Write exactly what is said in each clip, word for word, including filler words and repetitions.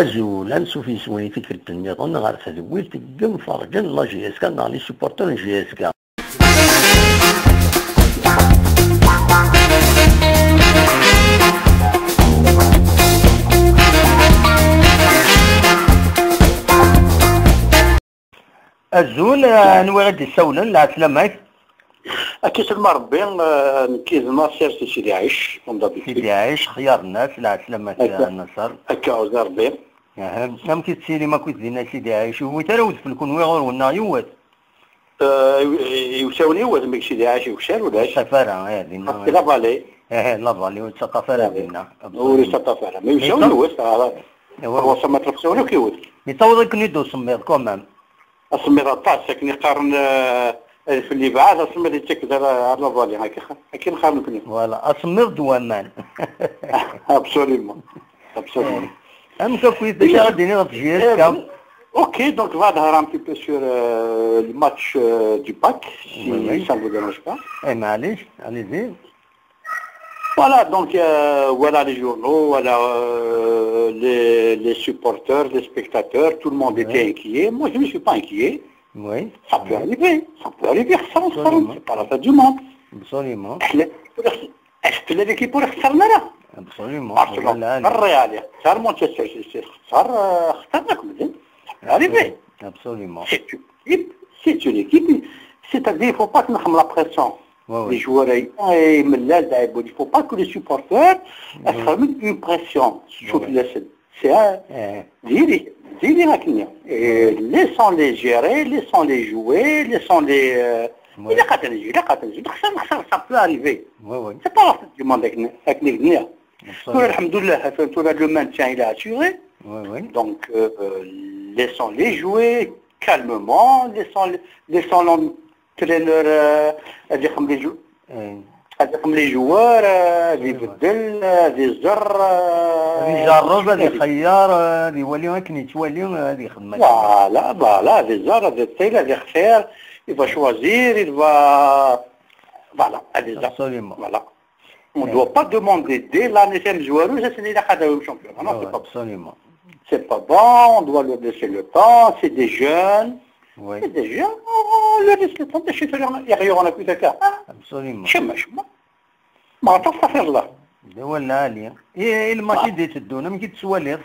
Azul, ansuf yes-wen i tikkelt nniḍen ɣer tedwilt n yimferǧen n la J S K neɣ les supporters n J S K. Azul, eh, anwa i d-issawlen? Lɛeslama-k. Akka s lma Rebbi, eh, nekk d Nasser si Sidi Ɛic, comme d'habitude. Sidi Ɛic, xyar nnas, lɛeslama-k, akka, eh, Nasser. Akka, uẓi Rebbi. Aha, amek i tettilim akkit dinna Sidi Ɛic? Ur yewwit ara udfel kunwi ɣur-wen neɣ yewwet? Eh, iw-, iwsawen iwwet, mi Sidi Ɛic iwsar ulac. Ur yeṭṭaf ara, eh, dinna. Ur yeṭṭaf ara. Eh, la vallée, ur yeṭṭaf ara dinna. Ur yeṭṭaf ara. Mi iwsawen iwwet, ah, trois cents mètres iwsawen akk iwwet. Mi taweḍ akken i d-usemmiḍ, quand même. Asemmiḍ aṭas, akken i qqaren, eh, adfel yebɛed, asemmiḍ yettak-d ar, ar la vallée, akka, akken qqaren nekni. Voilà, asemmiḍ d waman. Absolument. Absolument. Eh, amek akk d acu ara d-tiniḍ ɣef J S K? Eh, ok, donc va nehder un petit peu sur, euh, le match, euh, du bac, si, oui, oui, ça ne vous dérange pas. Eh, maɛlic, allez-y. Voilà, donc, euh, voilà les journaux, voilà, euh, les, les supporters, les spectateurs, tout le monde, oui, était inquiet. Moi, je ne suis pas inquiet. Oui. Ça peut, oui, arriver, ça peut arriver, ça, ça, absolument, c'est pas la fin du monde. Absolument. Est-ce que l'équipe pour Barcelone? Absolument. Barcelone, le Real, c'est Manchester City, c'est, euh, ça peut arriver. Absolument. C'est une équipe, c'est une équipe. C'est-à-dire, il ne faut pas que nous la pression. Oui, oui. Les joueurs, eh, mais là, il ne faut pas que les supporters, oui, oui, fassent une pression sur, oui, oui, le, c'est un, eh, diri, diri la Kenya. Et laissons-les gérer, laissons-les jouer, laissons-les, euh, oui, il a qu'à tenir, il a qu'à tenir. Donc ça, ça, ça peut arriver. Oui, oui. C'est pas la fin du monde avec, avec les Guinéens. Absolument. Tout, alhamdoulilah, tout le maintien, il est assuré. Oui, oui. Donc, euh, euh, laissons-les jouer calmement, laissons, laissons l'en-, entraîneur, euh, ad ixdem les jou-, ad ixdem les joueurs, euh, ad ibeddel, euh, ad iẓer, euh, ad ijerreb, ad ixeyyar, euh, ad iwali akken yettwali, euh, ad ixdem akken. Voilà, voilà, ad iẓer, ad iṭil, ad ixtir, il va choisir, il va, voilà, ad iẓer. Absolument. Voilà. On ne doit pas demander dès l'année, c'est un joueur, c'est une champion. Non, c'est pas bon. Absolument. C'est pas bon, on doit leur laisser le temps, c'est des jeunes. Oui. C'est des jeunes, on leur laisse le temps. Je suis sûr, il y a rien à plus de ça. Absolument. Je sais pas, je sais pas. ما تعرف الله. D awal lɛali. I, i lmatch i d-iteddun, amek i t-tettwaliḍ?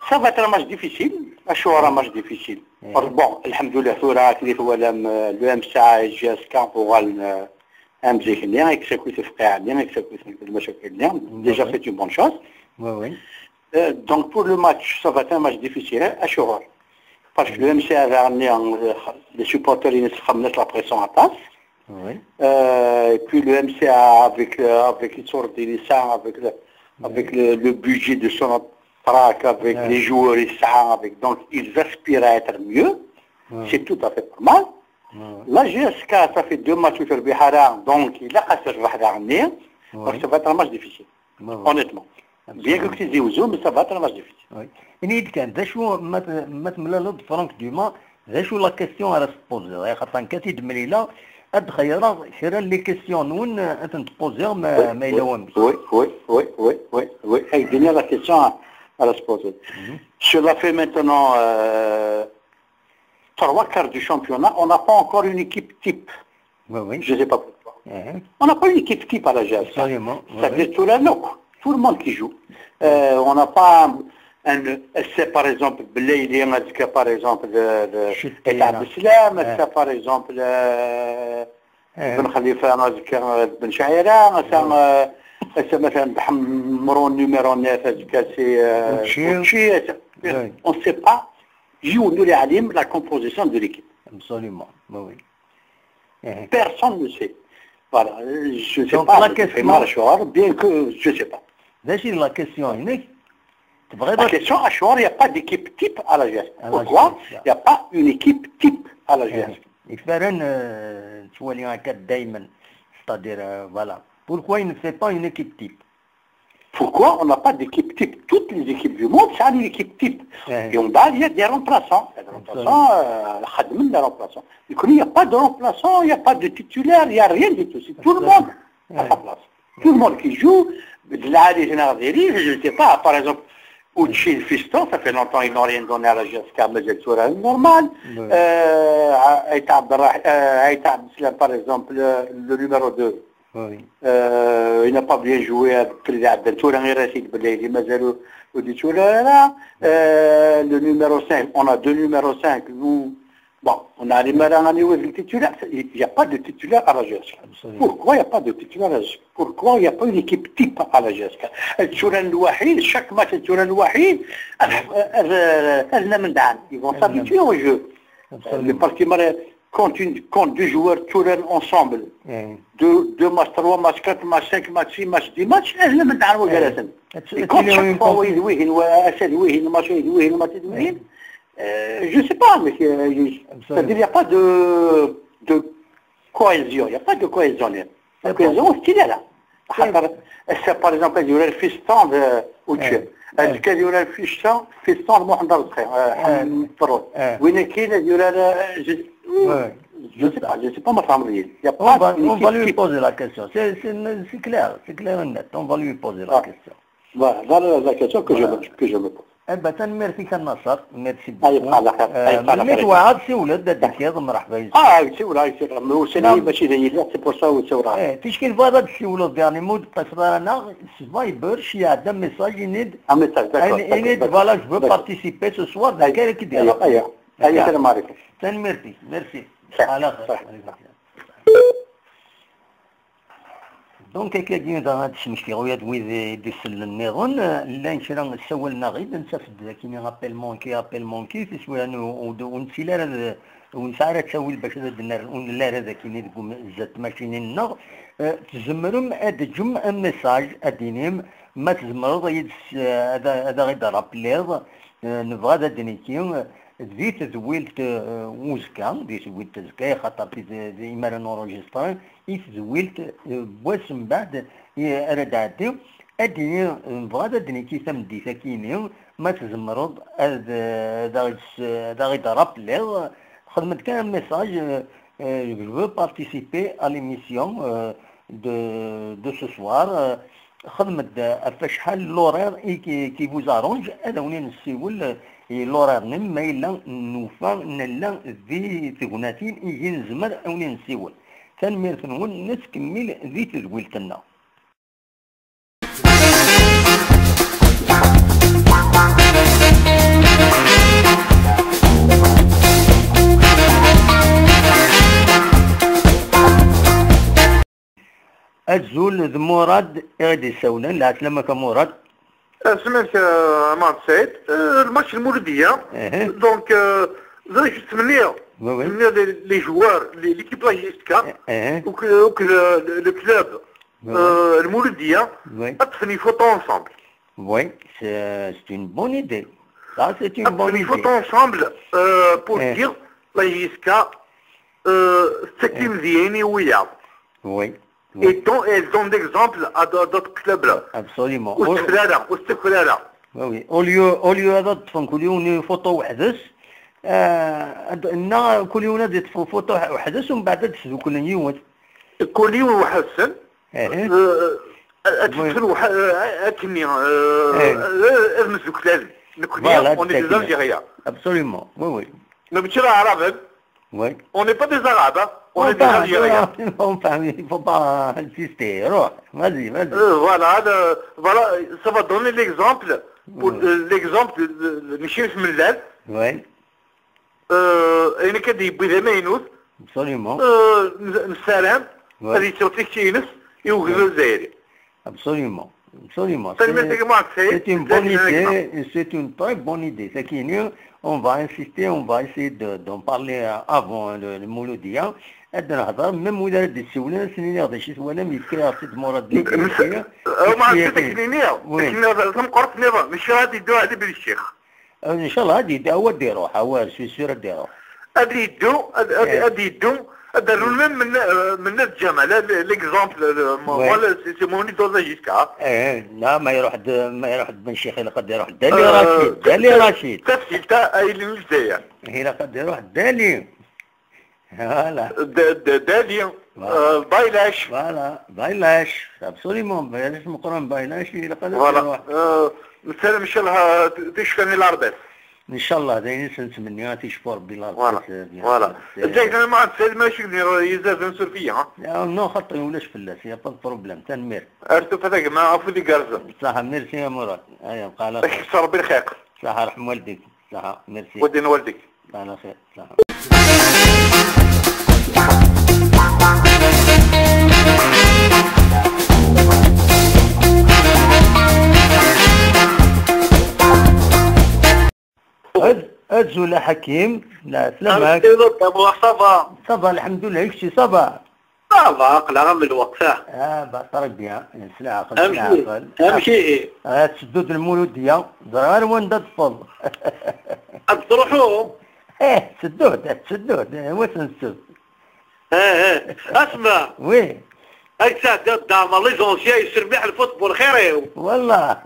Ça va être un match difficile. Acuɣer un match difficile? Parce que bon, alhamdoulilah, tura akken i twalam, euh, le M S A et J S K uɣalen, euh, am zik-nni, i yessaki tefqiɛt-nni, i yessaki lmacakil-nni. Déjà, c'est une bonne chose. Oui, oui. Euh, donc, pour le match, ça va être un match difficile, hein, acuɣer? Parce que le M S A daɣen, euh, les supporters, ils se la pression aṭas. Oui. Euh, et puis le M S A avec, euh, avec les sortes de ça, avec le, avec le, le budget de son track, avec les joueurs et ça, avec, donc ils aspirent à être mieux. Oui. C'est tout à fait normal. Oui, oui. La J S K, ça fait deux matchs sur Bihara, donc il a cassé le Bahrain. Oui. Donc ça va être un match difficile. Oui, oui. Honnêtement. Bien que c'est Tizi Ouzou, mais ça va être un match difficile. Oui. Ini-d kan, d acu ma t-, ma temlaleḍ Franck Dumas, d acu la question ara s-tpoziḍ? Axaṭer nekk ad t-id-mlileɣ, ad d-xeyyreɣ kra n les questions-nwen, ad tent-poziɣ ma, ma yella wamek. Oui, oui, oui, oui, oui, oui. Ay, d-ini la question ara s-tpoziḍ. Mhm. Cela fait maintenant, euh, trois quarts du championnat, on n'a pas encore une équipe type. Oui, oui. Je ne sais pas pourquoi. On n'a pas une équipe type à la J S K. Absolument, oui, oui. C'est-à-dire tout le, tout le monde qui joue. Euh, on n'a pas un, un, c'est par exemple Belaïli, par exemple, de, de, Abdeslam, c'est par exemple, euh, Ben Khalifa, Ben Chaïra, c'est, euh, c'est مثلاً Hamroun numéro neuf, c'est, euh, Bouchi. Bouchi, c'est, oui, on ne sait pas. Yiwen ur yeɛlim la composition de l'équipe. Absolument, oui, oui. Personne ne sait. Voilà, euh, je ne sais pas, donc la question, bien que je ne sais pas. D acu la question-inek? La question, acuɣer il n'y a pas d'équipe type à la J S K? Pourquoi il n'y a pas une équipe type à la J S K? Yekfa ara, euh, nettwali akka daymen, c'est-à-dire, euh, voilà. Pourquoi il ne fait pas une équipe type? Pourquoi on n'a pas d'équipe type? Toutes les équipes du monde, ça a une équipe type. Et on va, il y a des remplaçants. Il y a des remplaçants, euh, xedmen des remplaçants. Il n'y a pas de remplaçant, il n'y a pas de titulaire, il n'y a rien du tout. C'est tout le monde à sa place. Tout le monde qui joue, de la, je ne sais pas, par exemple, Uchi, le fiston, ça fait longtemps ils n'ont rien donné à la J S K, mais c'est tout normal. Euh, Aït Abdelrah-, euh, Aït Abdeslam, par exemple, euh, le numéro deux. Euh, il n'a pas bien joué avec les Abdel Touré, il reste de Belay, mais le, le titulaire là. Euh, le numéro cinq, on a deux numéros cinq. Nous, bon, on a les Marangani avec le titulaire. Il n'y a pas de titulaire à la J S K. Pourquoi il n'y a pas de titulaire à la J S K ? Pourquoi il n'y a pas une équipe type à la J S K ? Le Touré Louahid, chaque match, le Touré Louahid, ils vont s'habituer au jeu. Le parti quand, une, quand deux joueurs tournent ensemble, deux, deux matchs, trois matchs, quatre matchs, cinq matchs, six matchs, dix matchs, احنا ما نتعاونوا ولا لا. Et quand chaque fois واحد وين، واحد وين، match واحد وين، match واحد وين، euh, je sais pas, mais c'est, euh, c'est-à-dire, il n'y a pas de, de cohésion, il n'y a pas de cohésion. La cohésion, c'est là. C'est, par exemple, il y aurait le fiston de Uchi. Est-ce qu'il y aurait le fiston, fiston de Mohamed Al-Khair, euh, Hamid Farouk ? Oui, mais qui il y aurait le, je, je sais pas, je sais pas, ma femme, il y a pas. On va, on va lui poser la question. C'est, c'est, c'est clair, c'est clair et net. On va lui poser la question. Voilà, voilà la question que je me, que je me pose. Eh ben, tanemmirt-ik a Nasser, merci beaucoup. Melmi twɛad, siwel-d, ad d-tekiḍ, mreḥba yis-k. Ah, siwel, siwel, mais ur sani mačči d yelli, c'est pour ça ur siwleɣ. Eh, ticki tebɣiḍ ad d-tessiwleḍ, dernier mot, d-tefḍar-aneɣ s Viber, s iɛedda message, ini-d. Un message, d'accord, d'accord, d'accord. Voilà, je veux participer ce soir, d akka ara k-d-iɣer. Aya, aya, aya, salam alaikum. Tanemmirt-ik, merci. Ala xir. Donc, akkagi, da ad d-smektiɣ ula d wid i d-isellen nniḍen, eh, llan kra ssawalen-aɣ-id, nettaf-d akini appel manqué, appel manqué, tiswiɛin ur, ur, ur nettili ara d, ur nesɛi ara ttawil bac ad d-nerr, ur nelli ara d akini deg um-, zdat tmacinin-nneɣ. Eh, tzemrem ad d-teǧǧem un message, ad d-tinim, ma tzemreḍ ad yi-d-s-, ad, ad aɣ-id-rappliḍ, eh, nebɣa ad d-niki, eh, di tedwilt, eh, uzekka, di tedwilt uzekka, axaṭer di, di, di, imaren enregistré, i tedwilt, eh, n wass mbeɛd, eh, ara d-ɛeddi, ad d-ini, eh, nebɣa ad d-niki tameddit akini, ma tzemreḍ ad, eh, ad aɣ-id-, ad aɣ-id-rappliḍ, xedm-d kan un message, eh, eh, je veux participer à l'émission, eh, de, de ce soir, eh, xedm-d ɣef acḥal l'horaire i qui, qui vous arrange, ad awen-in-nessiwel, eh, i l'horaire-nni, ma yella nufa, nella di tegnatin i nezmer ad awen-in-nessiwel. Tanemmirt-nwen, nettkemmil di tedwilt-nneɣ. Azul, d Murad i ɣ-d-isawlen. Lɛeslama-k a Murad. Asmek, euh, Ahmed Saïd, euh, le match n Mouloudia. Donc, euh, ẓriɣ ttmenniɣ, ttmenniɣ les, les joueurs, les, l'équipe la J S K, ou que, ou que le, le, le club, euh, le Mouloudia, ad ṭṭfen une photo ensemble. Oui, c'est, c'est une bonne idée. Ça, c'est une bonne idée. Ad ṭṭfen une photo ensemble, euh, pour dire la J S K, euh, c'est une idée, oui. Oui. Et donc, elles donnent d'exemple à d-, à d'autres clubs là. Absolument. Ur tteffer ara, ur tteffer ara. Oui, oui. Au lieu, au lieu ad ṭṭfen kul yiwen photo weḥd-s, euh, ad, neɣ kul yiwen ad iṭṭef photo weḥd-s, umbeɛd ad sduklen yiwet. Kul yiwen weḥd-sen, euh, ad tt-ṭṭfen weḥ-, euh, akkenni, euh, euh, ad msduklalen. Nekkni, on est des Algériens. Absolument, oui, oui. Mačči d Aɛraben. Oui. On n'est pas des Arabes, hein. On est des Algériens. Enfin, il faut pas insister. Roh, vas-y, vas-y. Euh, voilà, le, voilà, ça va donner l'exemple pour, euh, l'exemple de, de, de Michel Hmellal. Oui. Euh, ayen akka d-yewwi d amaynut. Absolument. Euh, n-, nessaram ad yettu tikti-ines i ugdud azzayri. Absolument. Absolument. C'est, c'est une bonne idée, c'est une très bonne idée. C'est qu'il y a, on va insister, on va essayer de, d'en parler, euh, avant, hein, le, le Mouloudia. Ad nehḍer, même wid ara d-yessiwlen, ad sen-iniɣ d acu i twalam, yefka-aɣ-tt-id Murad. Akken-nni, akken-nni, tameqqrant nniḍen, mačči ad yeddu Ɛli Ben Ccix. Inchallah, ad yeddu, ad iruḥ, awal, je suis sûr ad iruḥ. Ad yeddu, ad, ad, ad yeddu, ad d-rnun même Mennad Ǧamal, l'exemple, le, voilà, c'est, c'est mon idole jusqu'à. Eh, non, ma iruḥ-d, ma iruḥ-d Ben Ccix, ilaq ad iruḥ Dali Racid, Dali Racid. Tafsilt-a, ay Lezzayer. Ilaq ad iruḥ Dali. Voilà. D-, d-, Dali. Voilà. Euh, Baylac. Voilà, Baylac. Absolument, Baylac, meqqran Baylac, ilaq ad iruḥ. Voilà. Euh, Nessaram ncallah ticfa-nni Larbas. Ncallah, d ayen i s-nettmenni, ad t-icfu Rebbi Larbas. Voilà. Voilà. Zzayt, ana ma ad tsayd, ma acu k-d-nniɣ, yezzer d ansurfi, ha? Ya, non, xaṭi, ulac fell-as, y a pas de problème, tanemmirt. Ar tufat a gma, afud igerrzen. Ṣaḥa, merci a Murad. Aya, bqa ɛla xir. Ad k-yekkes Rebbi lxiq. Ṣaḥa, rḥem waldik. Ṣaḥa, merci. Wadin waldik. Bqa ɛla xir. Azul a Ḥakim, la, sslam-ak. Azul a Dda Muḥ, ça va? Ça va, lḥemdullah, i kečči, ça va? Ça va, aql-aɣ am lweqt, ah. Ah, bah, très bien, s leɛqel, s leɛqel. Amek ihi? Ah, tetteddu-d lmuludya, ẓriɣ ar wanda d-teffeḍ. Ad d-truḥu? Eh, tetteddu-d, tetteddu-d, eh, wass n ssebt. Eh, eh. Asma. Oui. Ad k-sɛeddiɣ Dda Ɛmer, les anciens, yessen mliḥ lfutbol, xir-iw. Wallah.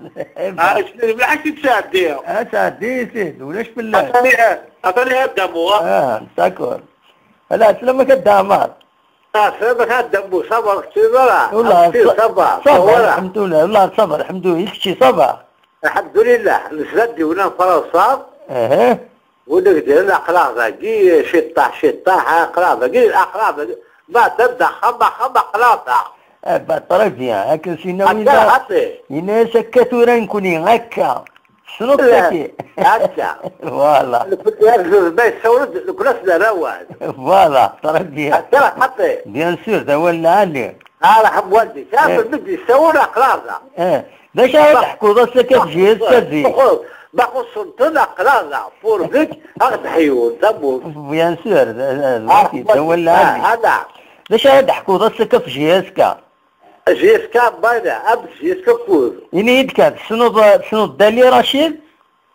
Ah, yessen mliḥ ad k-t-id-sɛeddiɣ. Ah, sɛeddi-t-id, ulac fell-as. Atan iha, atan iha Dda Muḥ. Ah, d'accord. Ala, sslam-ak a Dda Ɛmer. Ah, sslam-ak a Dda Muḥ, ça va, kečči ça va? Wallah, ça va, ça va, lḥemdullah, wallah, ça va, lḥemdullah, i kečči ça va? Lḥemdullah, nesla-d i wina n Fransa. Aha. Win i k-d-yerran aql-aɣ dagi, ciṭṭaḥ, ciṭṭaḥ, aql-aɣ dagi, aql-aɣ dagi. Ma d axxam, axxam, aql-aɣ da. Eh ben, très bien. Akken s-yenna akka winna, xaṭi. Yenna-yas akka tura nekkni, akka. Tessneḍ tagi? Akka. Voilà. Nekk, ma yessawel-d, nekkni ad s-nerr awal. Voilà, très bien. Akka xaṭi. Bien sûr, d awal lɛali. Arḥem waldik. Eh. Aql mi d-yessawel aql-aɣ da. Eh. D acu ara d-teḥkuḍ ass-a akka f Jihaz Kazi? Ma xuṣṣen-ten aql-aɣ da. Purdik, ad ɣ-d-ḥyun tamurt. Bien sûr, d, d, d, arḥem waldik. D awal lɛali. Ah, ah, da. D acu ara d-teḥkuḍ ass-a akka f Jihaz ka? Jihaz ka, bayna, am Jihaz ka kud. Ini-yi-d kan, tessneḍ, tessneḍ Dali Racid?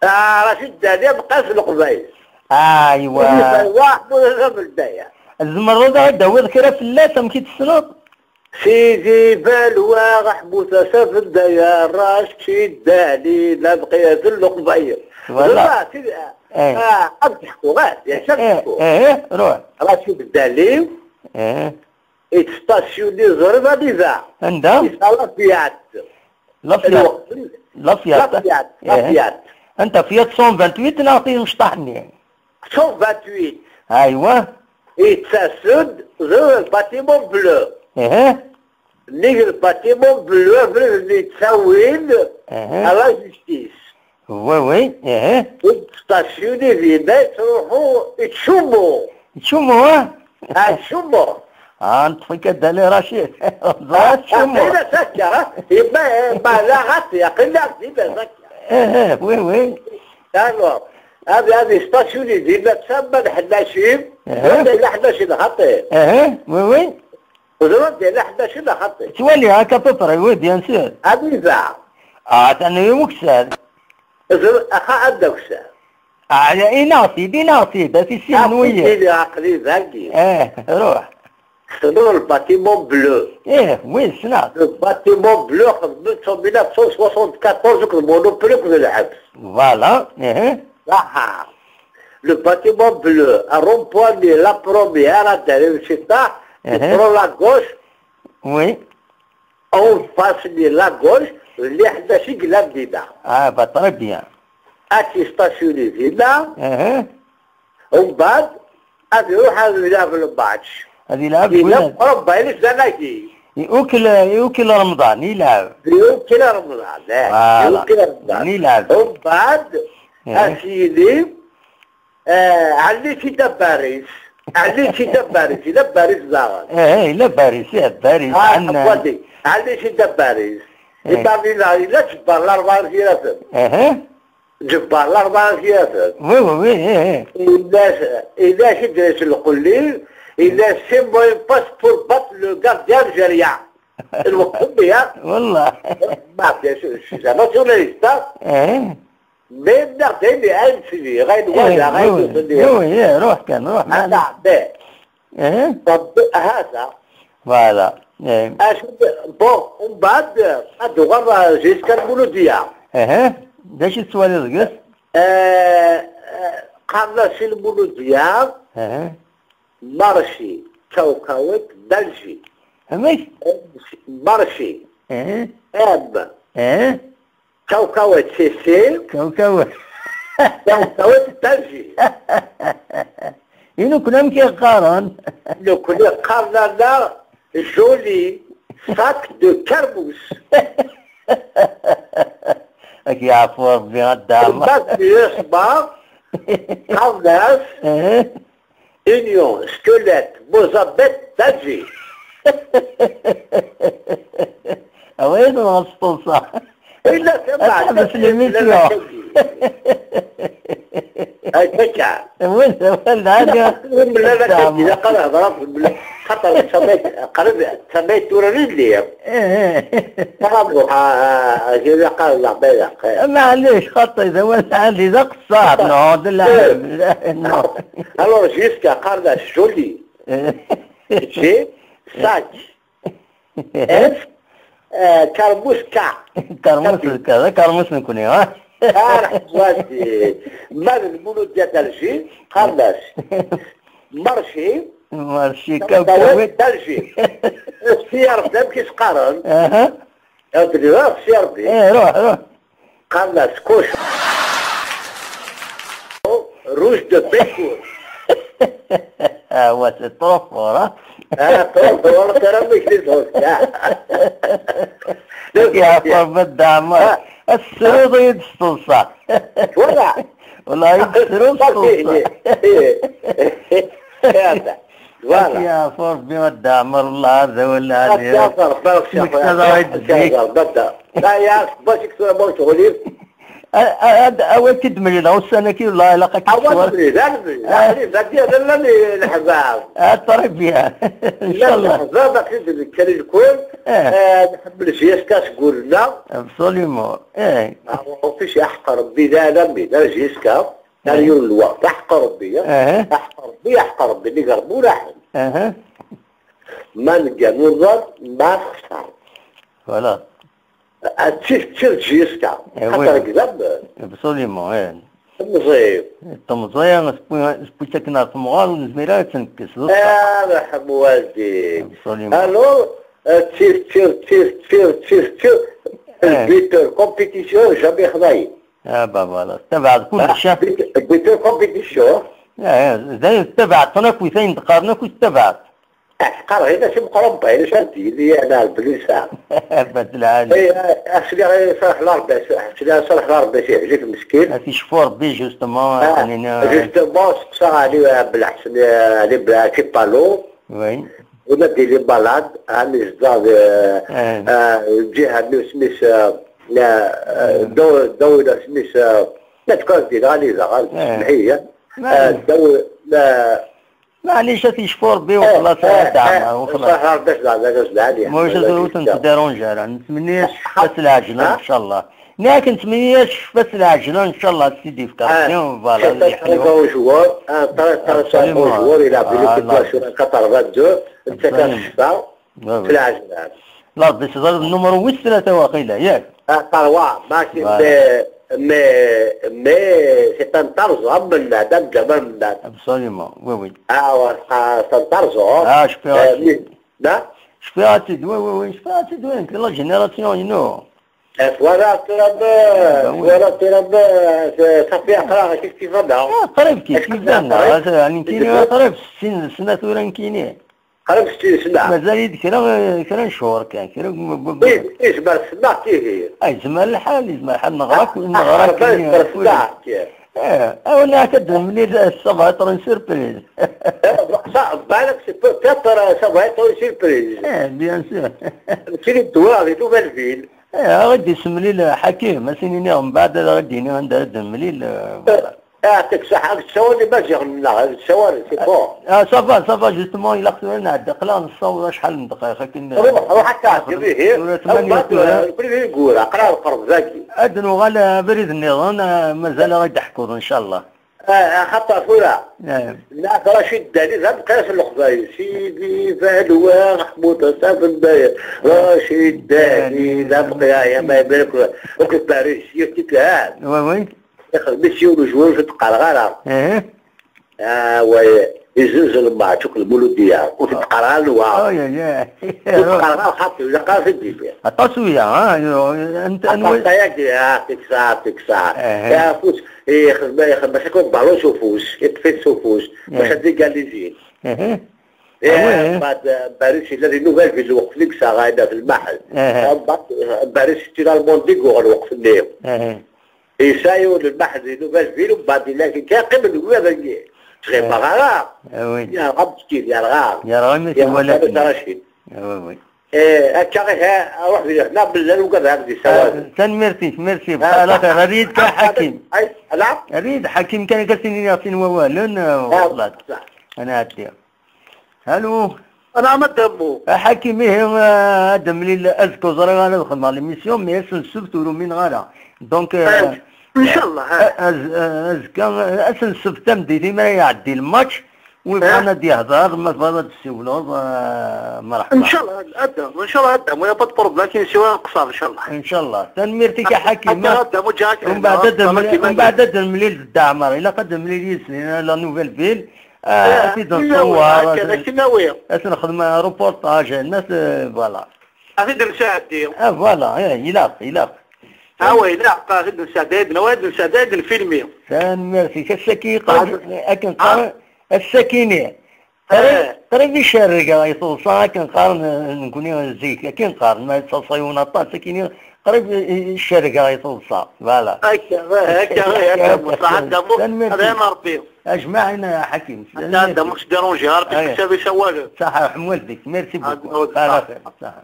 Ah, Racid Dali, am Qas Leqbayel. Aywa. Aywa, ḥmud ad am-d aya. Tzemreḍ ad aɣ-d-tawiḍ kra fell-as, amek i t-tessneḍ? Sidi Balwa, Ḥmut Asaf, Daya Racid Dali, la bqiyat n Leqbayel. Voilà. Voilà, sidi, eh, ah, ad teḥku, eh, yak ad teḥku. Eh, eh, ruḥ. Racid Dali, eh, yettstasyuni ẓriɣ anida. Anda? Yettɣala Fiat. La Fiat. Lweqt-, la Fiat. La Fiat, la Fiat. Anta, Fiat cent vingt-huit neɣ timecṭaḥ-nni? Cent vingt-huit. Aywa. Yettas-d, ẓriɣ, le bâtiment bleu. Ehe. Nnig le bâtiment bleu, abrid-nni yettawin, ehe, à la justice. Oui, oui, ehe. Yettstasyuni dinna, yettruḥu, yettcummu. Yettcummu, ha? Ah, yettcummu. Ah, neṭṭef-ik a Dali Racid. Ẓriɣ yettcummu. Ah, aql-as akka, ha? Yemma, ma la ɣas, aql-aɣ dinna akka. Eh, eh, oui, oui. Alors, ad, ad yestasyuni dinna, tama n Ḥennacin, ehe, wanda yella Ḥennacin xaṭi. Ehe, oui, oui. Ẓriɣ anda yella Ḥennacin xaṭi. Ttwaliɣ-ak à peu près, oui, bien sûr. Anida? Ah, atan i ukessar. Ẓriɣ, axa, anda ukessar? Ah, inaɣ-t-id, inaɣ-t-id, a tisin n wiyiḍ. Aql-i dagi. Eh, ruḥ. Tessneḍ le bâtiment bleu? Eh, oui, ssneɣ. Le bâtiment bleu, xedmen-t en mille neuf cent soixante-quatorze akked Monopole akked lḥebs. Voilà, eh. Aha. Le bâtiment bleu, à rond-point de la première, à derrière, c'est ça. Tu prends la gauche. Oui. En face de la gauche, les Ḥennacin i yellan dinna. Ah, bah, très bien. Ad tistasyuni dinna. Eh. Umbeɛd, ad iruḥ ad ilɛeb lmatch. Ad ilɛeb. Yella win? Rebba iles d anagi. Iwkel, iwkel Remḍan, ilɛeb. Iwkel Remḍan, eh. Voilà. Iwkel Remḍan. Ilɛeb. Umbeɛd, eh, ad s-yini, eh, ɛelli-t-id a Baris. Ɛelli-t-id a Baris, yella Baris daɣen. Eh, eh, yella Baris, eh, Baris, ah, ɛelli-t-id a Baris. Eh. Iban yella, yella Ǧebbar Larebɛa n Yiraten. Eh, eh. Ǧebbar Larebɛa n Yiraten. Oui, oui, oui, eh, eh. Yella, yella Idris Lqelli, yella c'est moi un passe pour battre le gardien algérien. Lweqt-nni, ha? Wallah. Ma bien sûr, je suis un nationaliste, hein. Eh. Mais nniɣ-d ayen, ayen sliɣ, ayen walaɣ, ayen ur sliɣ. Oui, oui, eh, ruḥ kan, ruḥ. Anda, mais. Eh? Rebbi, hada. Voilà. Eh. Acu, bon, umbeɛd, ad uɣal, eh, jusqu'à Lmuludya. Eh, d acu tettwaliḍ deg-s? Eh, eh, qqaren-as i Lmuludya, eh, marché, kawkawet, belgi. Amek? Marché. Eh? M. Eh? Cacahuète, c'est, c'est. Cacahuète. Cacahuète, c'est Alger. I nekkni amek i qqaren? Nekkni qqaren-aneɣ joli sac de kermus. Ad k-yeɛfu Rebbi, a Dda Ɛmer. Rebbi yeṣber. Qqaren-as, eh, Union squelette Mozabet d'Alger. Awa, yenɣa s teḍsa. Illa kan ad teḥbes l'émission. Akka. Win d awal lɛali. Mella la tagi, ilaq ad hedreɣ mella, xaṭer samay, qrib samay tura i lliɣ. Eh, eh. Ṭabuḥ, a, a, a, ilaq ad leɛba ilaq. Maɛlic, xaṭi, d awal lɛali, d aqeṣṣer, nɛuḍ lɛali, nɛuḍ. Alors, jusqu'à qqaren-as joli. Eh. J'ai sac. F, euh, Carmouche K. Carmouche K, d akermus nekkni, ha? Ah, wadi. Ma d lmuludya d'Alger, qqaren-as marché, marché, kawkawit d'Alger. Si Rebbi, amek i s-qqaren? Aha. Ad d-nniɣ, si Rebbi. Eh, ruḥ, ruḥ. Qqaren-as cochon rouge de Bécourt. Ah, ouais, c'est trop fort, hein? Ah, trop fort, c'est la musique des autres. Yeɛfer Bedda Ɛmer. Ah. Ad tessruḍ-iyi-d s teḍsa. Voilà. Wala ad tessruḍ s teḍsa. Voilà. Yeɛfer Rebbi a Dda Ɛmer, Allah, d awal lɛali. Ad yeɛfer, barak. Mek ad ɣ-id-zik. Aya, bac-ik tura ma ur teɣliḍ. A, a, a, a, awal k-id-mlileɣ ussan-agi, wallah, ilaq ad k-id-ssweɣ. Awal mlil, ad mlil. Ah. Aql-i dagi, ad llan leḥbab. Ah, très bien. Inchallah. Llan leḥbab, aql-i d-nekker i lkul. Eh. Eh, nḥemmel J S K seg wul-nneɣ. Absolument. Eh. Ah, ur fic aḥeqq Rebbi d alamin, a J S K. Ar yiwen n lweqt, aḥeqq Rebbi, eh? Aha. Aḥeqq Rebbi, aḥeqq Rebbi, nnig Rebbi ur aḥen. Aha. Ma neggan uḍar, ma texṣer. Voilà. Ad tif-, tif-, tif-, jusqu'à. Eh, xaṭer oui. Gzam. Absolument, eh. Temẓi. Temẓi, tewwi-, tewwi-tt akken ar temɣer, ur nezmir ara ad tt-nekkes, d ṣṣeḥ. Ah, ṛḥem waldik. Absolument. Alors, euh, tif, tif, tif, tif, tif, tif, eh. Le buteur compétition, jamais xḍa-yi. Ah, bah, voilà. Tettabaɛeḍ kullec, ah, ah. Buteur, buteur compétition. Ah, ah, d ayen tettabaɛeḍ, ṭṭnakit ayen d-qqaren akk tettabaɛeḍ. Ah, teqqar ɣina si meqqren ba, ulac ara d-yili, ana, belli nesɛa. Bat lɛali. Eh, ah, sliɣ i ṣṣreḥ Larbas, sliɣ i ṣṣreḥ Larbas, yeɛjeb meskin. Ad t-icfu Rebbi, justement, ah, aqnini, ah, justement, seqsaɣ Ali, ah, Belḥsen, ah, Ali Bla-, Kipalo. Oui. Ula d-yili malad, ɛni yezdeɣ di, ah, ah, lǧiha-nni isem-is, ah, la, ah, daw-, dawila isem-is, ah, la tkaz di lɣali daɣen, ah, semmeḥ-iyi. Ma-, ah, daw-, la, maɛlic, ad t-yecfu Rebbi, eh, wexlaṣ, eh, ad daɛma, eh, wexlaṣ. Ṣaḥa Rebbi ad daɛma, ad daɛma. Maca ur tent-dérange ara, nettmenni-as ccfa s lɛejla, ah, incallah. Nniɣ-ak nettmenni-as ccfa s lɛejla, incallah, ad s-t-id-yefk Rebbi, ah, voilà, ad yeḥlu. Absolument. Absolument. Voilà. Netta kan ccfa, s lɛejla. Oui, oui. Rebbi s-, ẓer numéro wis tlata waqila, yak? Ah, trois, ma c'est, voilà. Mais, mais, mais, c'est un Tarzan, Mennad, am Ǧamal Mennad. Absolument, oui, oui. Ah, ouais, c'est un Tarzan. Ah, je peux, euh, mais, là? Je peux, oui, oui, oui, je peux, oui, la génération, you know. Eh, twalaḍ tura, ben oui. Twalaḍ tura, ben, ça fait aqrab kif kif, ah. Ah, qrib kif kif, ah, qrib. Ah, nekkini qrib sittin sna tura nekkini. Qrib sittin sna. Mazal-iyi-d kra, kra n cchur kan, kra n, b-, b-, b-. Yezmer ssneɣ-t ihi. Ah, yezmer lḥal, yezmer lḥal, neɣra, ah, neɣra, ah, kan, yezmer ssneɣ-k. Eh, awen akka d-nemlil, ça va être une surprise. Eh, ça, balak, c'est peut-être, ça va être une surprise. Eh, bien sûr. Nekkini ddwaɣ di Nouvelle-Ville. Eh, ad ɣ-id-isemlil, eh, Ḥakim, ad s-iniɣ mbeɛd, ad ɣ-id-yini anda ara d-nemlil, eh, voilà. Eh, yeɛṭik ṣṣeḥḥa, ad k-ssawalen Imaziɣen-nneɣ, ad k-ssawalen, c'est bon. Ah, ça va, ça va, justement, ilaq tura nɛeddi, aql-aɣ nessaweḍ acḥal n ddqayeq akken, eh, ruḥ, ruḥ ad tɛeddiḍ ihi. Tura tmanya tura, tura. Aql-i di Lgura, aql-aɣ neqreb dagi. Ad nuɣal, eh, abrid nniḍen, eh, mazal ad ɣ-id-teḥkuḍ, incallah. Ah, axaṭer tura, eh, nɛat Racid Dali, d ameqqras n Leqbayel. Sidi Balwa, Ḥmud Asaf Mbayer. Racid Dali, d ameqqras, ya ma yebren akk, akk Paris, yif-it, ha? Oui, oui. Ixdem-it yiwen ujwur, ur t-qqareɣ ara. Eh. Ah, ouais. Izzenz lmeɛcuq lmuludiya, ur t-id-qqareɣ ara nwa. Ay, ay, ay. Ur t-qqareɣ ara xaṭi, ilaq ara t-id-ifiɣ. Aṭas uya, ha? Ant-, anwa? Aṭas ayagi, ah, teksa, teksa. Aha. Ya, afus, ixdem, ixdem, maca kun balon s ufus, iṭṭef-it s ufus, aha, maca d égalisé. Aha. Ya, ah, ouais, mbeɛd, eh, Baris yella di Nouvelle Ville, lweqt-nni yesɛa ɣayna fi lmaḥel. Aha. Mbeɛd, eh, Baris yettil Almondi yuɣ lweqt-nni. Aha. Yesɛa yiwen lmaḥel di Nouvelle Ville, mbeɛd yella kan qqimen wiyaḍ-agi. Ur ɣibeɣ ara. Ah, oui. Yerɣa meskin, yerɣa. Yerɣa imi yerɣa twala Farid Racid. Ah, oui, oui. Eh, akka, eh, ruḥ di lehna, mlal ugadeɣ di sawal. Ah, tanemmirt-ik, merci. Ah, ala xir, err-iyi-d kan Ḥakim. Ay, ala? Err-iyi-d Ḥakim kan, akka s-iniɣ sin wawalen, eh, ah, wṣlat. Ṣṣeḥ. Ad nɛeddi. Allô? Anɛam a Dda Mmu. A Ḥakim, ihi, eh, ad d-nemlil azekka, ur ẓriɣ ara ad xedmeɣ l'émission, mais ass n ssebt ur umineɣ ara. Donc, eh, eh, ncallah, eh, eh, az-, eh, azekka, eh, ass n ssebt tameddit, imi ara iɛeddi lmatch, wi bɣan ad d-yehder, ma tebɣiḍ ad d-tessiwleḍ, eh, mreḥba. Ncallah, a Dda Mmu, ncallah, a Dda Mmu, y a pas de problème, akin siwa nqeṣṣer, ncallah. Ncallah. Tanemmirt-ik a Ḥakim. Akka, a Dda Mmu, ǧǧiɣ-ak lehna, mbeɛd ad nemlil, mbeɛd ad nemlil d Dda Ɛmer, ilaq ad nemlil yid-sen, la Nouvelle Ville. Ah, eh, ad t-id-nṣewwer, ad, ad t-nexdem reportage, ad, eh, voilà. Ad t-id-nesɛeddi. Ah, voilà, eh, ilaq, ilaq. Ah, wa, ilaq, ad t-id-nesɛeddi, ad, ad t-id-nesɛeddi, ad t-id-nfilmi. Tanemmirt-ik, ass-agi qrib, ah, akken qqaren, ass-akini. Qrib, eh, qrib icerreg ɣer teḍsa, akken qqaren, eh, nekkni zik, akken qqaren, ma yettaṣayiwen aṭas, akini qrib i, i, icerreg ɣer teḍsa, voilà. Akka, eh, akka, eh, akka, Musa, ad d-amu, tanemmirt-ik. Ad d-amu Rebbi. Ajmaɛin, a Ḥakim. Anta ad d-amu s-déranger, Rebbi, ay, teksab isawalen. Ṣaḥa, ḥemmel dik. Merci beaucoup. Ala xir. Ṣaḥa.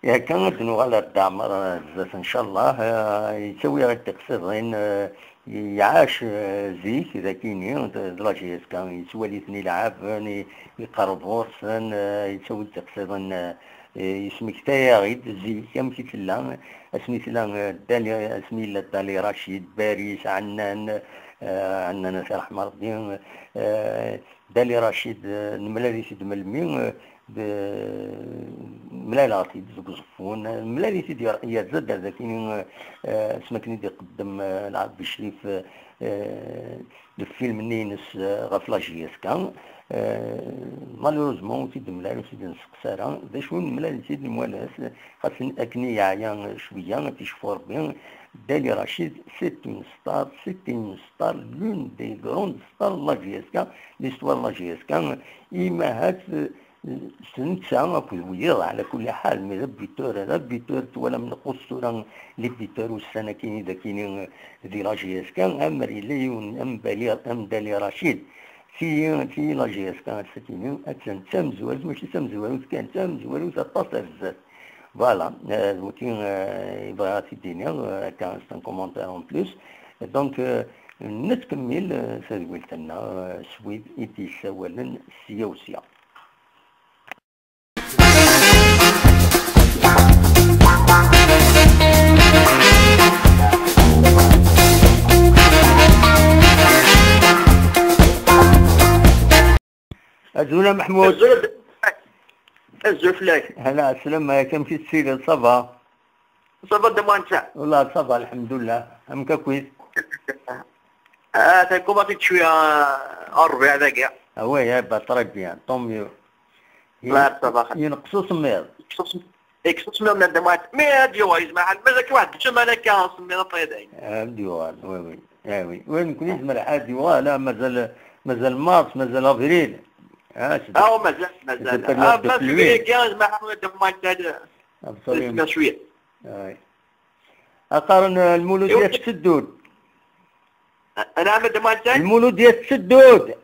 Akka ad d-nuɣal ar Dda Ɛmer, eh, zdat, ncallah. Eh, yettawi-aɣ-d tiqsiḍin, eh, iɛac, eh, zik, dakini, d, d la J S K, yettwali-ten ilɛaben, i, iqerreb ɣur-sen, eh, yettawi-d tiqsiḍin, eh, yesmektay-aɣ-id zik, amek i tella, asmi tella, eh, Dali, asmi yella Dali Racid, Baris, Ɛennan, eh, Ɛennan, ad t-iṛḥem Ṛebbi, eh, Dali Racid, eh, nemlal-it-id melmi, eh, d, mlaleɣ-t-id deg Uẓeffun, eh, nemlal-it-id yer-, yerza-d ar dakini, eh, eh, asmi akken i d-iqeddem, eh, Lɛebd Crif, eh, eh, lfilm-nni-ines, eh, ɣef la J S K. Eh, malheureusement, ur t-id-nemlal, ur t-id-nesteqsa ara. D acu, nemlal-it-id, nwala-t, xas akken i yeɛya cwiya, ad t-icfu Rebbi. Dali Racid, c'est une star, c'est une star, l'une des grandes stars de la J S K, l'histoire de la J S K. Imahat, eh, s netta akked wiyaḍ, ɛla kulli ḥal, mais d abuteur, d abuteur, twalam nxuṣṣ tura les buteurs ussan-akini dakini, eh, di la J S K, amer yella yiwen am Bali, am Dali Racid. Ti, ti la J S K ass-akini, attan d tamezwarut, mačči d tamezwarut kan, d tamezwarut aṭas ar zdat. Voilà, eh, d wagi, eh, i bɣiɣ ad t-id-iniɣ, eh, akka, c'est un commentaire en plus. Donc, eh, nettkemmil, eh, tadwilt-nneɣ, eh, s wid i d-yessawalen sya u sya. Azul a Meḥmud. Azul, azul fell-ak. Hla, slam, amek i tettiliḍ, ça va? Ça va, d aman netta. Wallah, ça va, lḥemdullah. Amek akkit? Ah, t'as commencé de tuer un, un rebɛa dagi. Ah ouais, eh ben, très bien, tant mieux. Là, ça va. Yenqes usemmiḍ. Yenqes usemmiḍ n ddemɛat. Mais ad yuɣal, yezmer lḥal. Mazal kan waḥed ssmana akka, usemmiḍ ad d-yuɣal. Ad yuɣal, oui, oui. Ah oui. Oui, nekkni yezmer lḥal ad yuɣal, ah, mazal, mazal mars, mazal avril. Ah, c'est, ah, mazal, mazal. C'est période de pluie. Ah, février kan, yezmer lḥal ad d-yuɣal. Absolument. Cwiya. Ah oui. Qqaren, eh, lmuludya tetteddu-d. Anɛam a Dda Muḥend? Lmuludya tetteddu-d.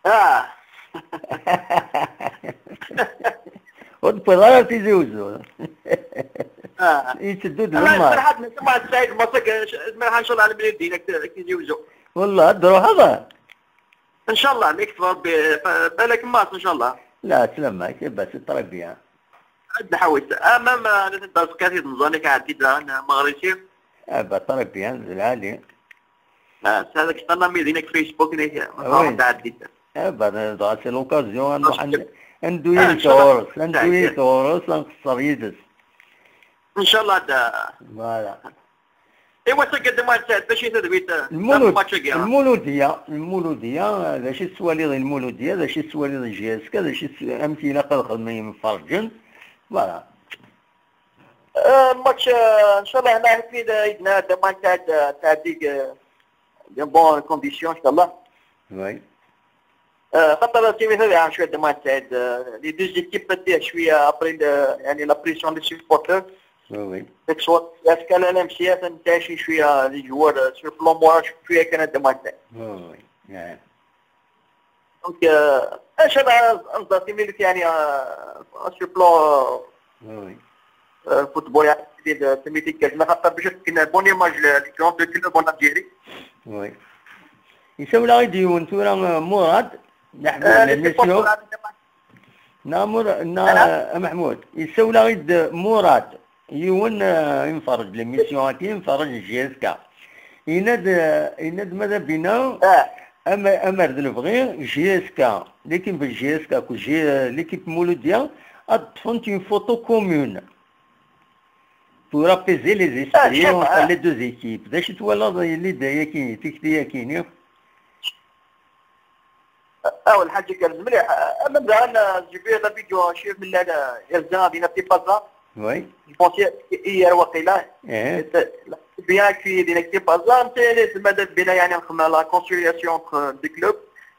Ah. Ur d-tewwiḍ ara Tizi Uzzu. Ah. Yetteddu-d lmar. Smerḥ a Dda Muḥend Saɛid, maṣak, smerḥ, ncallah ad nemlil din ak Tizi Uzzu. Wallah, ad d-truḥeḍ? Ncallah, mi yekteb Rebbi, balak mars, ncallah. La, sslam-ik, eh ben, c'est très bien. Ad nḥawes. Ah, même, euh, la semaine passée, كانت نزوني كان عندي دان مغربي. Ah bah, très bien, d lɛali. Ah, c'est avec un ami دينك Facebook نيك. Ah oui. Ah bah, dɣa c'est l'occasion, ad nruḥ ad nduyil ɣur-s, ad nduyil ɣur-s, ad nqeṣṣer yid-s. Ncallah da. Voilà. Iwa, ass-agi a Dda Muḥend Saɛid, d acu i tadwit, eh, Lmulud-, am match-agi, ah? Lmuludya, Lmuludya, d acu i tettwaliḍ i Lmuludya, d acu i tettwaliḍ i G S K, d acu i tt-, amek ilaq ad xedmen yimferǧen? Voilà. Eh, match, eh, ncallah, hna ḥfid, eh, idna Dda Muḥend Saɛid, eh, tɛeddi, eh, di bonnes conditions, ncallah. Oui. آه، خاطر تيمي هذا عن شوية دموع سعيد، آه، les deux équipes فيها شوية après ال-، يعني la pression des supporters. Oui, oui. ديك الصوت، est-ce que la M C F نتعشي شوية les joueurs، آه، sur le plan moral شوية كان دموع سعيد. Oui, oui. Yeah. Donc، آه، اش انا نظر تيمي لك يعني، آه، sur le plan، آه، Oui, oui. آه، football يعني، تيمي تيكاش، ما خاطر باش تكون bonne image ل-، les grands clubs en Algérie. Oui. يسولغ-id yiwen tura, آه، مراد. Neḥbub آه، l'émission. Neɣ Mur-, neɣ, ah, Mahmoud, yessawel-aɣ-id Murad, yiwen, eh, imferrej n l'émission-agi, imferrej n J S K. Yenna-d, eh, yenna-d ma d abina, ah, ama-, amer d lebɣi, J S K, l'équipe n J S K akked J-, eh, l'équipe Mouloudia, ad ṭṭfent une photo commune pour apaiser les esprits, ah, entre les deux équipes. D acu twalaḍ yelli-d ayagi, tikti-yagi-nni? أول حاجة كان مليح. أما دابا جيبي لا فيديو شي من لا، لا، يرجع بينا في بازا. Oui. Je pense hier وقيلا. Eh. Bien que دينا في بازا، انت لازم ماذا بينا يعني نخدم la conciliation entre deux clubs.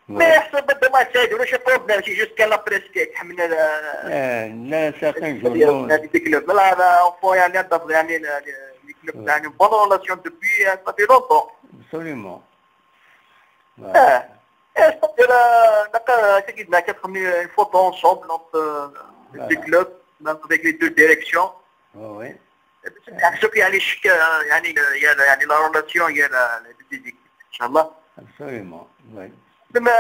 Oui. Mais حسب بدا ما تساعد ولا شي بروبليم، c'est juste que la presse كيتحمل، آه، لا، certains journaux. هذه des clubs. لا، لا، on peut يعني نضاف يعني ل-، ل-، les clubs، oui، يعني bonne relation depuis، آه، ça fait longtemps. Absolument. Voilà. اه. ايه، صافي، راه نلقى كي قلنا كتخمي une photo ensemble entre، آه، voilà، deux clubs، même avec les deux directions. Oui, oui. باش نحسب يعني شك، يعني، يعني، يعني la relation، يعني، ان شاء الله. Absolument, oui. لما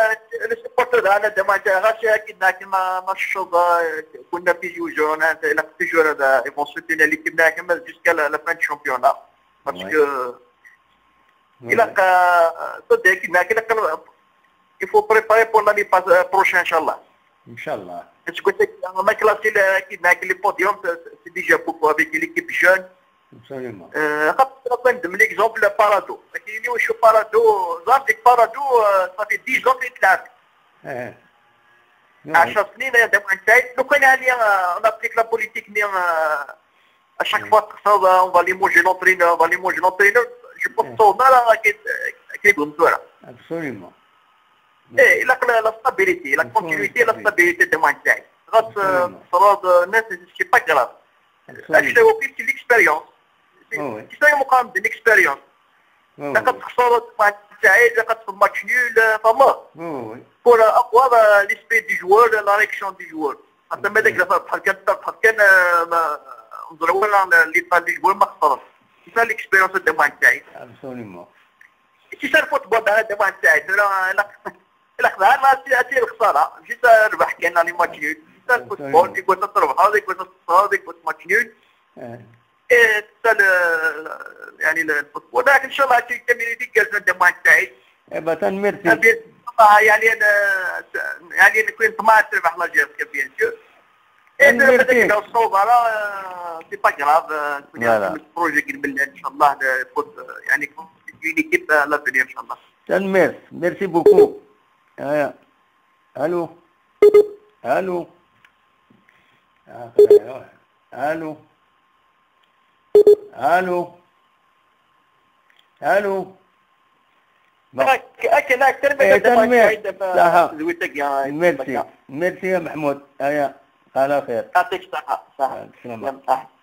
les supporters هذا ما جا غاش اكيد، لكن ما، ما شوف، آه، كنا في جوج، انا لا toujours هذا ils vont soutenir l'équipe، لكن jusqu'à la، la fin du championnat. Parce que إلا ق-، صدق، إلا ق-، il faut préparer pour l'année pas-، prochaine, إن شاء الله. إن شاء الله. Parce que c'est، أنا ما كلاسي ل-، كي هناك les podiums، c'est، c'est déjà beaucoup avec l'équipe jeune. Absolument. آه، خاطر نخدم l'exemple بارادو. كاين اللي يشوف بارادو، زعما ديك بارادو، آه، صافي dix ans كيتلعب. إيه. عشر سنين هذا ما نتاي. لو كان يعني، آه، on applique la politique، mais، آه، à chaque fois تخسر، on va limoger l'entraîneur، on va limoger l'entraîneur. Je pense que ça راه كي-، كيبغوا مسوره. Absolument. ايه، الا قلنا la stabilité، la continuité، la stabilité de mindset. خاص، آه، تخسر الناس، c'est pas grave. Absolument. هو كيف l'expérience. C'est ça مقارنة ب l'expérience. لقد تخسر مع التعادل، لقد تخسر match nul، آه، فما. كرة أقوى، آه، l'esprit du joueur، la réaction du joueur. حتى ما داك بحال كان، بحال كان، آه، ما، نزروا ولا ل-، l'état du joueur ما خسرش. C'est ça l'expérience de mindset. Absolument. C'est ça le football هذا mindset. لا، لا. لا، خسارة، ماشي، ماشي الخسارة. ماشي تاع ربح، كاين les matchs nuls. C'est ça le football. Absolument. يكون تربح، هذا يكون تخسر، هذا يكون match nul. إيه، حتى ل-، يعني ال-، الفوتبول. لكن إن شاء الله هادشي كامل يديك جالسين دي موان تاعي. إيه، با، تنميرتي. أبي، آه، يعني أنا، يعني نكون طماع تربح لا جيرسكا، بيان سور. إيه، تنميرتي. هذاك الصوب راه، آه، c'est pas grave، آه، نكون، لا، لا. يعني بروجي كبير من إن شاء الله، آه، فوت، آه، يعني كون، une équipe، آه، l'avenir إن شاء الله. تنميرت، merci beaucoup. آه. ألو. ألو. آه، خلينا نروح. ألو. ألو. ألو. هاك، هاك، هاك، ترمي إيه، قدام تنمية. هاك، هاك، صحة. زويتك يا ميرسي. ميرسي يا محمود. أيا، على خير. يعطيك الصحة، صحة. السلامة. يلا، صحة.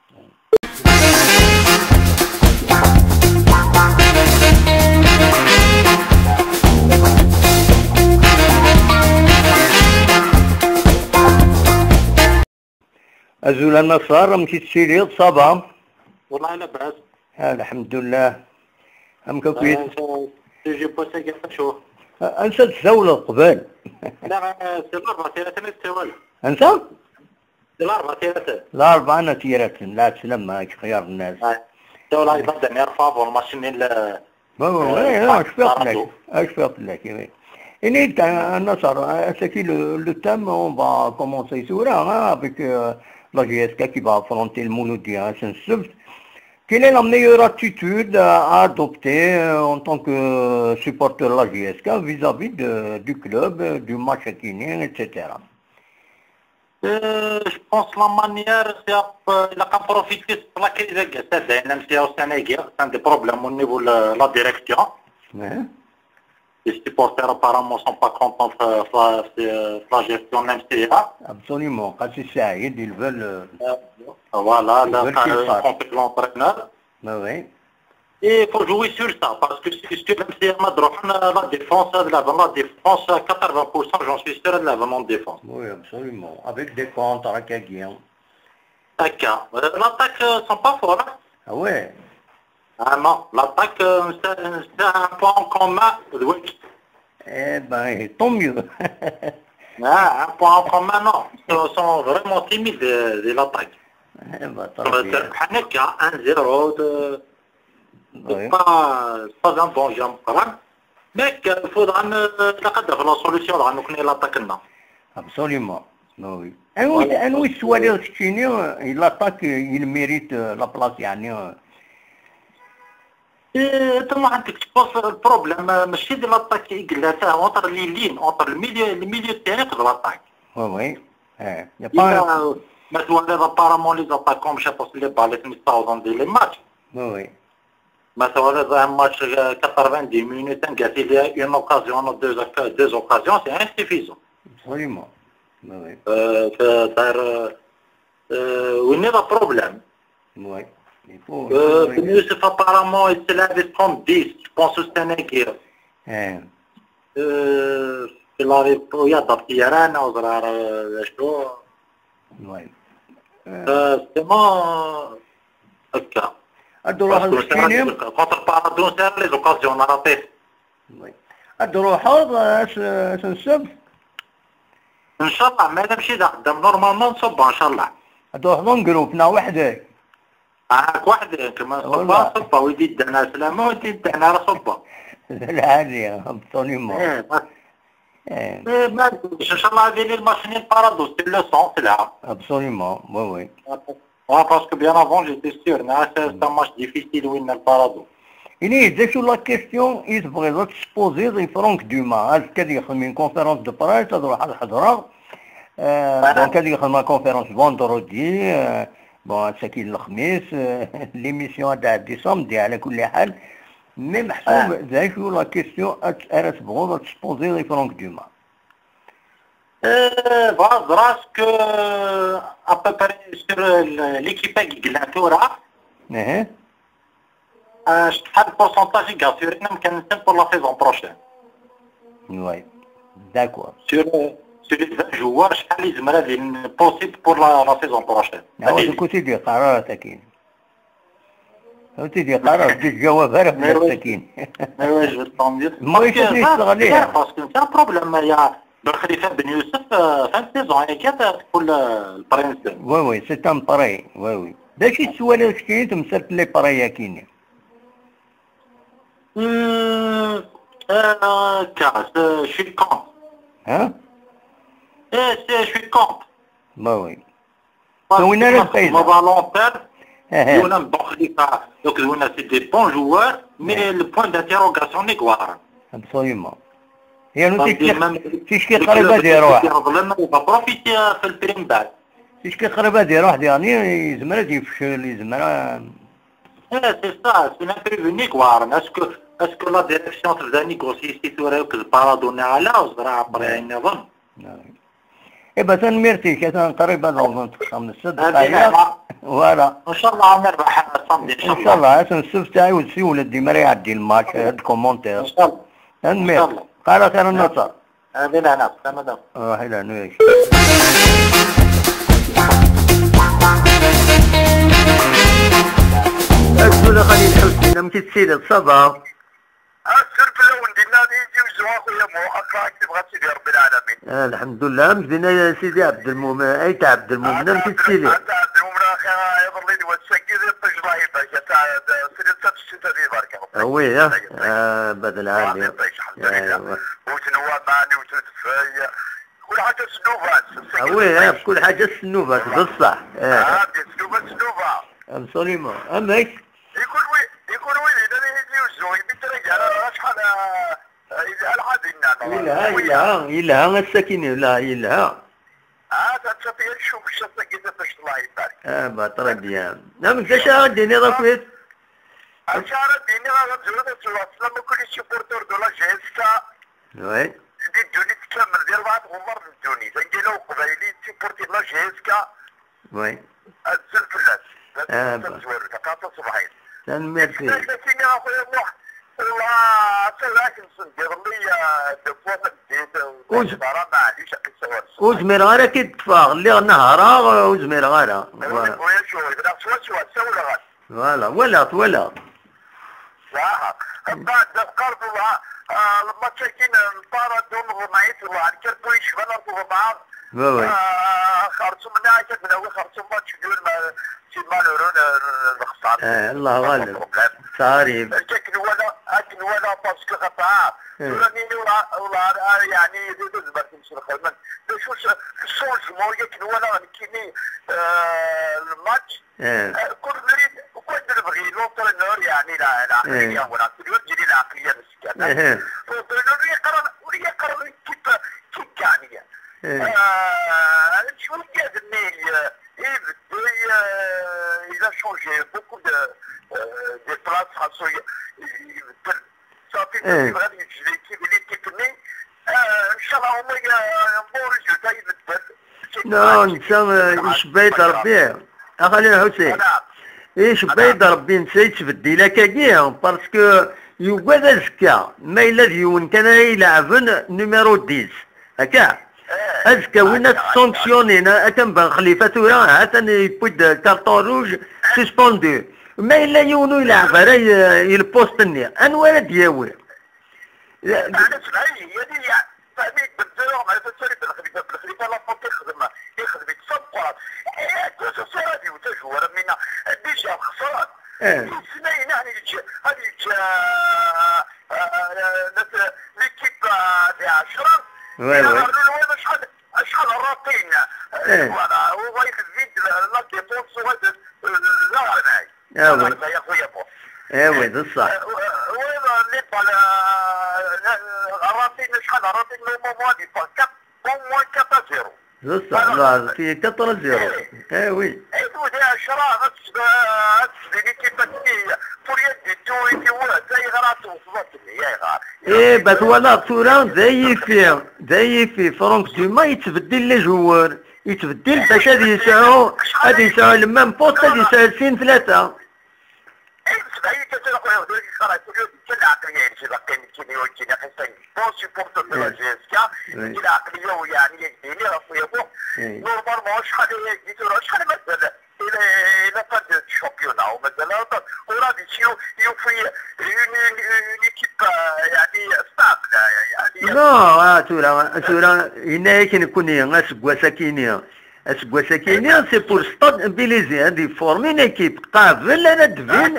Azul a Naṣer, amek i tettiliḍ, ça va? والله لاباس. Ah, الحمد لله. Amek akk i... آه، تجي بوسا كيف شو؟ Ansa d-tsawleḍ qbel? لا، آه، c'est l'Arbaɛa ثلاثة اللي تساوي. Ansa? C'est l'Arbaɛa ثلاثة. L'Arbaɛa n At Yiraten, la tlama, xyar nnas. آه. تساوي لا يبدأ مير فافور، ماشي من ال-، Oui, oui, آه، oui, non, je peux appeler. Ah, je peux appeler, oui. Init, euh, Nasser, euh, c'est qui le, le thème, on va commencer tura, hein, avec, euh, la J S K qui va affronter le Mouloudia, hein, c'est un sub. Quelle est la meilleure attitude à adopter, euh, en tant que supporter de la J S K vis-à-vis de, du club, euh, du match à Guinée, et cetera? Euh, je pense la manière, c'est à, euh, il a qu'à profiter de la crise de la M C A au Sénégal, c'est un des problèmes au niveau de la, la direction. Ouais. Les supporters apparemment sont pas contents de la, de la gestion de l'M C A. Absolument. Quand c'est ça, ils veulent, euh, euh, voilà, ils veulent qu'il parte. Ils veulent la, euh, l'entraîneur. Ben oui. Et il faut jouer sur ça, parce que si tu veux, c'est la défense, la défense, à quatre-vingts pour cent, j'en suis sûr, elle va en défense. Oui, absolument. Avec des contres, avec Aguirre. D'accord. Euh, l'attaque, euh, sont pas forts, hein? Ah ouais. Ah non, l'attaque, euh, c'est, c'est un point en commun, oui. Eh ben, tant mieux. Ah, un point en commun, non. Ils sont vraiment timides de, de l'attaque. Eh ben, tant mieux. Haneka, un zéro, de, c'est pas, c'est pas un bon jeu, mais il faudra ne, la solution, la solution, l'attaque, non. Absolument. Ah oui. Anwa, voilà, anwa i tettwaliḍ keččini, euh, l'attaque, euh, il mérite, euh, la place, يعني, euh. Eh, tu vois, عندك, je pense, le problème, euh, ماشي de l'attaque, entre les lignes, entre le milieu, le milieu de terrain et l'attaque. Oui, oui. Eh, y a pas, euh, mais tu vois, apparemment, les attaquants, je pense, les balles, ils sont dans les matchs. Oui, oui. Mais ça va être un match, euh, quatre-vingt-dix minutes, hein, il y a une occasion, deux oc-, deux occasions, c'est insuffisant. Absolument. Oui, oui. Euh, c'est, c'est, euh, euh, on a un problème. Oui. Il faut, il faut, euh, oui. Youssouf, apparemment, il se lève comme dix, je pense, au Sénégal. Eh. Euh, il arrive, il y a des petits erreurs, on va, euh, je crois. Ouais. Euh, c'est bon, euh, ok. Ad d-ruḥeḍ keččini? Contre Paradou, c'est les occasions, on a raté. Oui. Ad d-ruḥeḍ, euh, s-, s-, n ssebt? إن شاء الله, ma نمشي ذا قدام, normalement نصب, إن شاء الله. Ad d-ruḥeḍ en groupe, neɣ weḥd-k? Ah, weḥd-k, ma نصب, صب, ويدي دانا سلامة, ويدي دانا صب. D lɛali, absolument. Eh, بس. Eh. Eh, ما نقولش, إن شاء الله هذه les matchs نين Paradou, c'est le sens, là. Absolument, oui, oui. Ah, parce que bien avant, j'étais sûr, non, c'est un match difficile, oui, le Paradou. Ini, d acu la question i tebɣiḍ ad tespoziḍ i Franck Dumas? Azekka ad yexdem une conférence de presse, ad ruḥeɣ ad ḥeḍreɣ. Euh, donc, ad yexdem la conférence vendredi, euh, bon, ass-agi d lexmis, euh, l'émission ad tɛeddi samedi, ɛla kulli ḥal. Mais meḥsub, d acu la question ad, ara tebɣuḍ ad tespoziḍ i Franck Dumas? Euh, voilà, parce que, euh, à peu près sur, euh, l'équipe qui gagne tura, euh, شحال le pourcentage qui est assuré, même كان pour la saison prochaine. Oui, d'accord. Sur, euh, sur les vingt joueurs, شحال يزمر possible pour la, la saison prochaine. Ah, du coup, c'est dur, قرارات أكيد. Ur tt-id-yeqqar, ur d-yettjawab ara fell-as sakkin. Mais oui, je veux te dire. Moi, je suis pas clair, parce que c'est un problème, il y a Belkhalifa Ben Youssef, euh, fin de saison, il y a quatre pour le, le Prince. Oui, oui, c'est un prêt, oui, oui. D acu i tettwaliḍ keččini temsalt n les prêts-agi-nni? Hmm, euh, car, euh, je suis contre. Hein? Eh, c'est, je suis contre. Bah oui. Parce que ma, ma volontaire, Younam Bokhlifa, donc Younam, c'est des bons joueurs, mais le point d'interrogation, c'est quoi? Absolument. يعني, ticki qrib ad iruḥ. Il va profiter, euh, في le prime back. Ticki qrib ad iruḥ, يعني, يزمر ad يفشل, يزمر. Eh, c'est ça, c'est l'imprévu, quoi. Est-ce que, est-ce que la direction تبدا négocier si tu aurais que Paradou نعلى, وزرع après نظن؟ Eh ben, tanemmirt-ik, atan qrib ad awḍent axxam n ssebt. Voilà. إن شاء الله نربح samedi, إن شاء الله. إن شاء الله, ass n ssebt, ɛiwed siwel-d imi ara iɛeddi lmatch, ad commenter. إن شاء الله. Tanemmirt. إن شاء الله. قال خير النصر. آمين، أنا. تمام. روح إلى نويش. أسئلة خليل حسين، أم كتسيلة، صباح. السلف لو ندينا لي يجي وزوا خويا مو أقرأ كتب غا سيدي ربي العالمين. آه، الحمد لله. مزينا يا سيدي عبد المؤمن، أي تاع عبد المؤمن، آه، أم كتسيلة. عبد المؤمن أخي، آه، يظل لي وتسجل يطيش الله يبارك. تاع سيدي تاع الشتا دي بارك. آه، وي، آه. آه، بدل عالي. يطيش، الحمد لله. أيوة. وتنوى ماني وتدفاي. كل حاجة سنوفات. آه، وي، آه، كل حاجة سنوفات، بصح. آه. آه، سنوفات، سنوفات. Absolument. أمك؟ يكون وي يكون وي لنا اللي يوزو يبي ترجع على شحال. يلها الحال ديالنا. يلها، يلها، يلها، الساكن، يلها، يلها. اه، تنشوف هي تشوف الشاشه كيف باش الله يبارك. اه، با، تري بيان. نعم، انت شا غادي ني غاكويت؟ اش راه ديني غادي نزول نتواصل مع كل سيبورتور دو لا جي اس كا. وي. دي الدوني كامل ديال بعض غمر الدوني. زنقيله وقبايلي سيبورتي لا جي اس كا. وي. الزل فلاس. آه، با. تزوير، تقاطع صباحين. تنميرتي. لكن يا أخويا موح، والله، سلاك نسن دير لي، آه، دو فوا ديت، وز-، دارا، معليش، قصة ورسم. وزمير غير كي تفاغ، اللي نهرة، وزمير غير. وي، وي، شو، إذا سوا، سوا، سوا، ولا غير. فوالا، ولا، ولا. صح. بعد القرض ولا، آه، الماتش كاين مطارد ومغمعيت ولا الكربوي شبان أرض ومعاض. وي، وي. آه، خرجوا منها كتبنا وي خرجوا ماتش ديال ما، سي مالورو ن-، ن-، نخسر. آه، الله غالب. بروبليم. صاري. كاين ولا، كاين ولا باسكو خطا. إيه. ولا مين ولا، ولا، آه، يعني، زيد زبر تمشي الخدمة. شو ش-، شو شمو ياك ولا كيني، آه، الماتش. إيه. آه، كل مريض، وكل نبغي لونترينور، يعني، لا، العقلية إيه. ولا كل يوم تجيني العقلية مسكينة. إيه. لونترينور يقرا، ولا يقرا كيف، كيف كان، يعني. إيه. آه، شوية دمي، آه، يبدل، آه، il a changé beaucoup de, آه، des places، خاصو ي-، يبدل. صافي، إيه. غادي يجي ليكيب، ليكيب ني. آه، إن شاء الله هما ي-، bon résultat يبدل. نو، نسا، آه، يشبه يد ربي. أخالي الحسين. نعم. إيش بعيد ربي نسيت تبديلة كاكيا، باسكو يوجد أزكا، ما إلا ديون كان يلعبن نيميرو ديس. هكا. أزكا وين تسونكسيونين، أكن بن خليفة ثورة، هاتن يبويد كارطون روج، سيسبوندو. ما إلا يونو يلعب، راه ي-، يلبوست النير. أنو راه دياوي؟ لا، لا، لا، سمعي، هي دي، فهميك، بالزيرو، مع الفكرة بالخليفة، بالخليفة لا فوق يخدم، يخدم يتصاب كرات. إيه، كل شيء صار هذه وتجوه، راه منا ديجا خسران. إيه. سنين هذه يجي، هذه يجي، آه، آه، آه، ناس، ليكيب، آه، دي عشرة. وي، وي. وين شحال، شحال رابطين. إيه. فوالا، هو يزيد لا، لا ديفونس، هو يزيد، لا، لا. آه، وي. لا، يا خويا بون. آه، وي، بصح. آه، وي، لي بال، آه، رابطين شحال، رابطين لو مومون دي بال كات. Au moins quatre à zéro. بصح، لا، في quatre à zéro. إيه. إيه، وي. إيه، ودي عشرة، غتس-، غتسبيني كيفاش هي. بور يد تو، يدي هو، زي غرات وصلت لي، يا غار. إيه، بس ولا ثورة، زي في، زي في فرونك دوما يتبدل لي جوار. يتبدل باش هاد يسعو، هاد يسعو لمام بوست، هاد يسعو سين ثلاثة. إيه، سبعين كتر أخويا، ودوك خلاص، كل يوم كل عقلية يمشي باقي يمكن يوجد يا أخي سنجي. بون سيبورتر دو لا جي اس كا، وي. كل عقلية ويعني يديني راسو يا بو. وي. نورمالمون شحال هي جيتو راه شحال مازال؟ إلى، إلى فان دو شامبيونا ومازال راه وراه ديتيو يوفي اون، اون، اون ايكيب، آه، يعني ستابل، يعني. نو، آه، تورا، تورا، هنا كنكون، آه، سكوا ساكيني. Aseggas-agi-nni, c'est pour stabiliser, ad yefformi une équipe. Qabel ara d-tbin,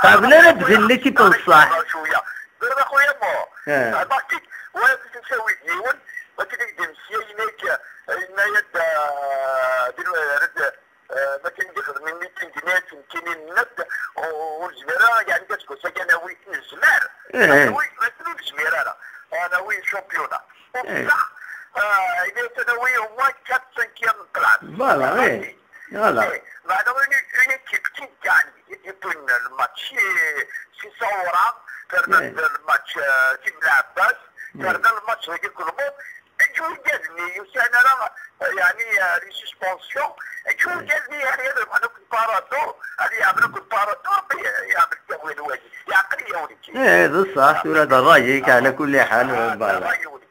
qabel ara d-tbin l'équipe n ṣṣeḥ. Ẓriɣ a xuya Muḥ. Fehmeɣ-k-id, ur ad d-tawiḍ yiwen, ma k-id-yemmeslay, yenna-k, yenna-yad, ah, d, ah, d, ah, ma k-id-ixdem meeting-nni, akken kinin-nni, ur, ur nezmir ara, yeɛni aseggas-agi ad nawi, nezmer. Ad nawi, mačči ur nezmir ara. Ad nawi championnat. Bصح، آه، إذا تنوي au moins quatre cinquième place. Voilà, oui. Voilà. إيه، معناه une, une équipe qui gagne, يكون الماتش، إيه، سي صورة، كان الماتش، آه، سي بلعباس، كان الماتش هذيك الأمور. الجو الجزمي يسأل أنا، يعني، آه، les suspensions، الجو الجزمي، يعني، هذا معناه كنت بارادور، هذه يعملوا كنت بارادور، يعمل تهويل واجد. يعقل يا ولدي. إيه، بصح، ولا الرأي على كل حال، آه، voilà. الرأي ولدي.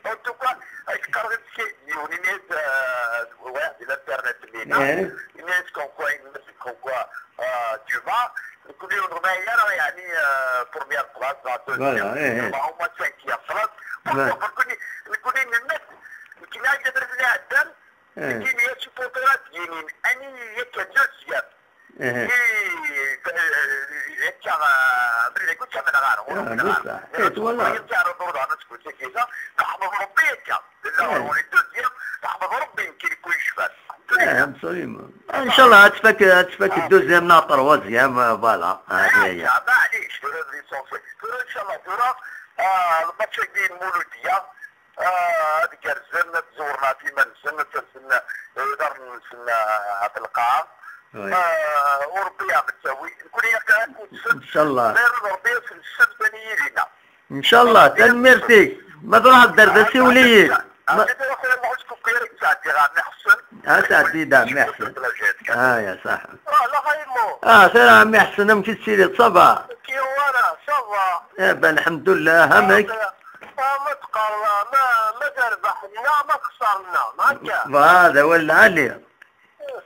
En tout cas, يتقرب شيء يونينيز، آه، واحد الانترنت لينا. إيه. يونينيز كونكوا، يونينيز كونكوا، آه، دوما. نكون يوم رباعية راه يعني، آه، بروميير بلاص، راه دوزيام. Voilà, إيه، إيه. دوما هما سانكيام بلاص. نعم. بونكو، نكون، نكون نمت، نكون عايز ندير بني آدم. إيه. نكون يا سيبورترات ديالي، أني يا كدوزيام. إيه. إيه، آه، هكا، آه، باللي قلت من غار، آه، بصح. إيه، تولى. يرجع الدور على سكوت كيسا، نحمد ربي هكا. لا، إيه. هو الدوزيام، نحمد ربي يمكن يكون شباب. Eh, absolument. Inchallah, ad tfak, ad tfak deuxième neɣ troisième, euh, voilà. Ah, هذه هي. Maɛlic, tura d l'essentiel. Tura, inchallah, tura, ah, lmatch-agi n Muludya, ah, ad gerrzen, ad ẓewren ɣef yiman-nsen, ad sersen, eh, iḍarren-nsen, ah, ɣef lqaɛa. Oui. Ah, u Rebbi ad aɣ-d-tawi. Nekni akka akk-nsen. Inchallah. Ɣer Rebbi ass n ssebt ad nili dinna. Inchallah, tanemmirt-ik. Ma truḥeḍ ar da, siwel-iyi. Ma- Ɛziz, a xuya Muḥ, skud ara yettɛeddi ɣer Ɛmi Ḥsen. Ah, tɛeddi-d Ɛmi Ḥsen. Ah, ya saḥa. Ah, la xaymo. Ah, xir a Ɛmi Ḥsen, amek i tettiliḍ, ça va? Kiwara, ça va. Eh ben, lḥemdullah, amek? Ah, ma teqqareḍ, ma, ma d-rbaḥ-nneɣ, ma xeṣren-nneɣ, ma akka. Va, d awal lɛali.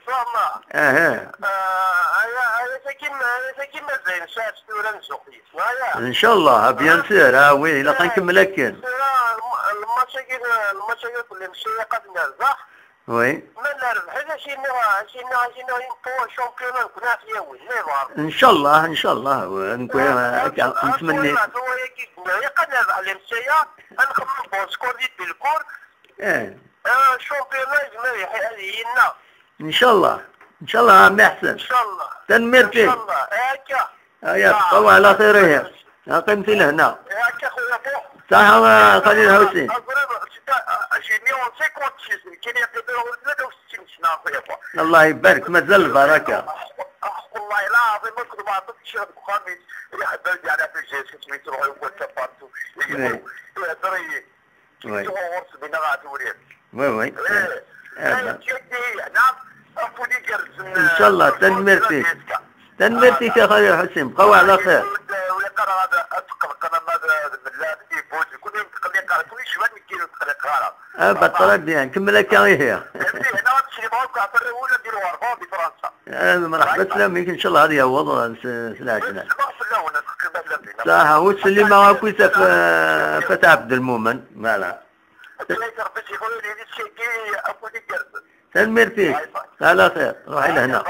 Ṣama. Aha. Ah, aya, aya tagi ma, aya tagi mazal nesɛa-tt tura nzuxx yes-s, aya. Inchallah, bien sûr, ah oui, ilaq ad nkemmel akken. Tura, lm-, lmatch-agi, lmatch-agi akked Lemseyya ad nerbeḥ. Oui. Ma nerbeḥ, ad as-iniɣ, ad as-iniɣ, ad as-iniɣ yemṭṭu championnat nekni ad t-yawi, nniḍer. Inchallah, inchallah, ah, nekni, ah, akka, ah, nettmenni. Tura, tura-agi, ilaq ad nerbeḥ Lemseyya, ad nxemmem bon score di Belcourt. Eh. Ah, championnat yezmer ad yenna. Inchallah. Inchallah, a Ɛmi Ḥsen. Inchallah. Tanemmirt-ik. Inchallah. Eh, akka. Aya, ah, tqawa ɛla xir ihi. Aqim fi lehna. Eh, akka, xuya Muḥ. Saḥa, a Xalil Ḥusin. Aẓrib, c'est un, un génie en cinquante-six, nekni aql-i ur d-, ur d-, Allah ibarek, mazal lbaraka. Ah, والله العظيم ما كنت ما عطيتش هذا الخميس. يا حبيبي، على في الجيش، اسمي تروح يقول كفارته. Oui. يهضر. Oui. Oui, oui. Eh, eh, ben. Inchallah, tanemmirt-ik. Tanemmirt-ik a Xalil Ḥusin, bqaw ɛla xir. Ah, ben, très bien, kemmel akka ihi. Eh, mṛeḥba, sslam-ik, inchallah ad yaweḍ s, s lɛejlan. Saḥa, u ssellima akkit ɣef, ɣef At Ɛebdelmumen, voilà. Tanemmirt-ik. Ɛla xir. Ruḥ i lehna.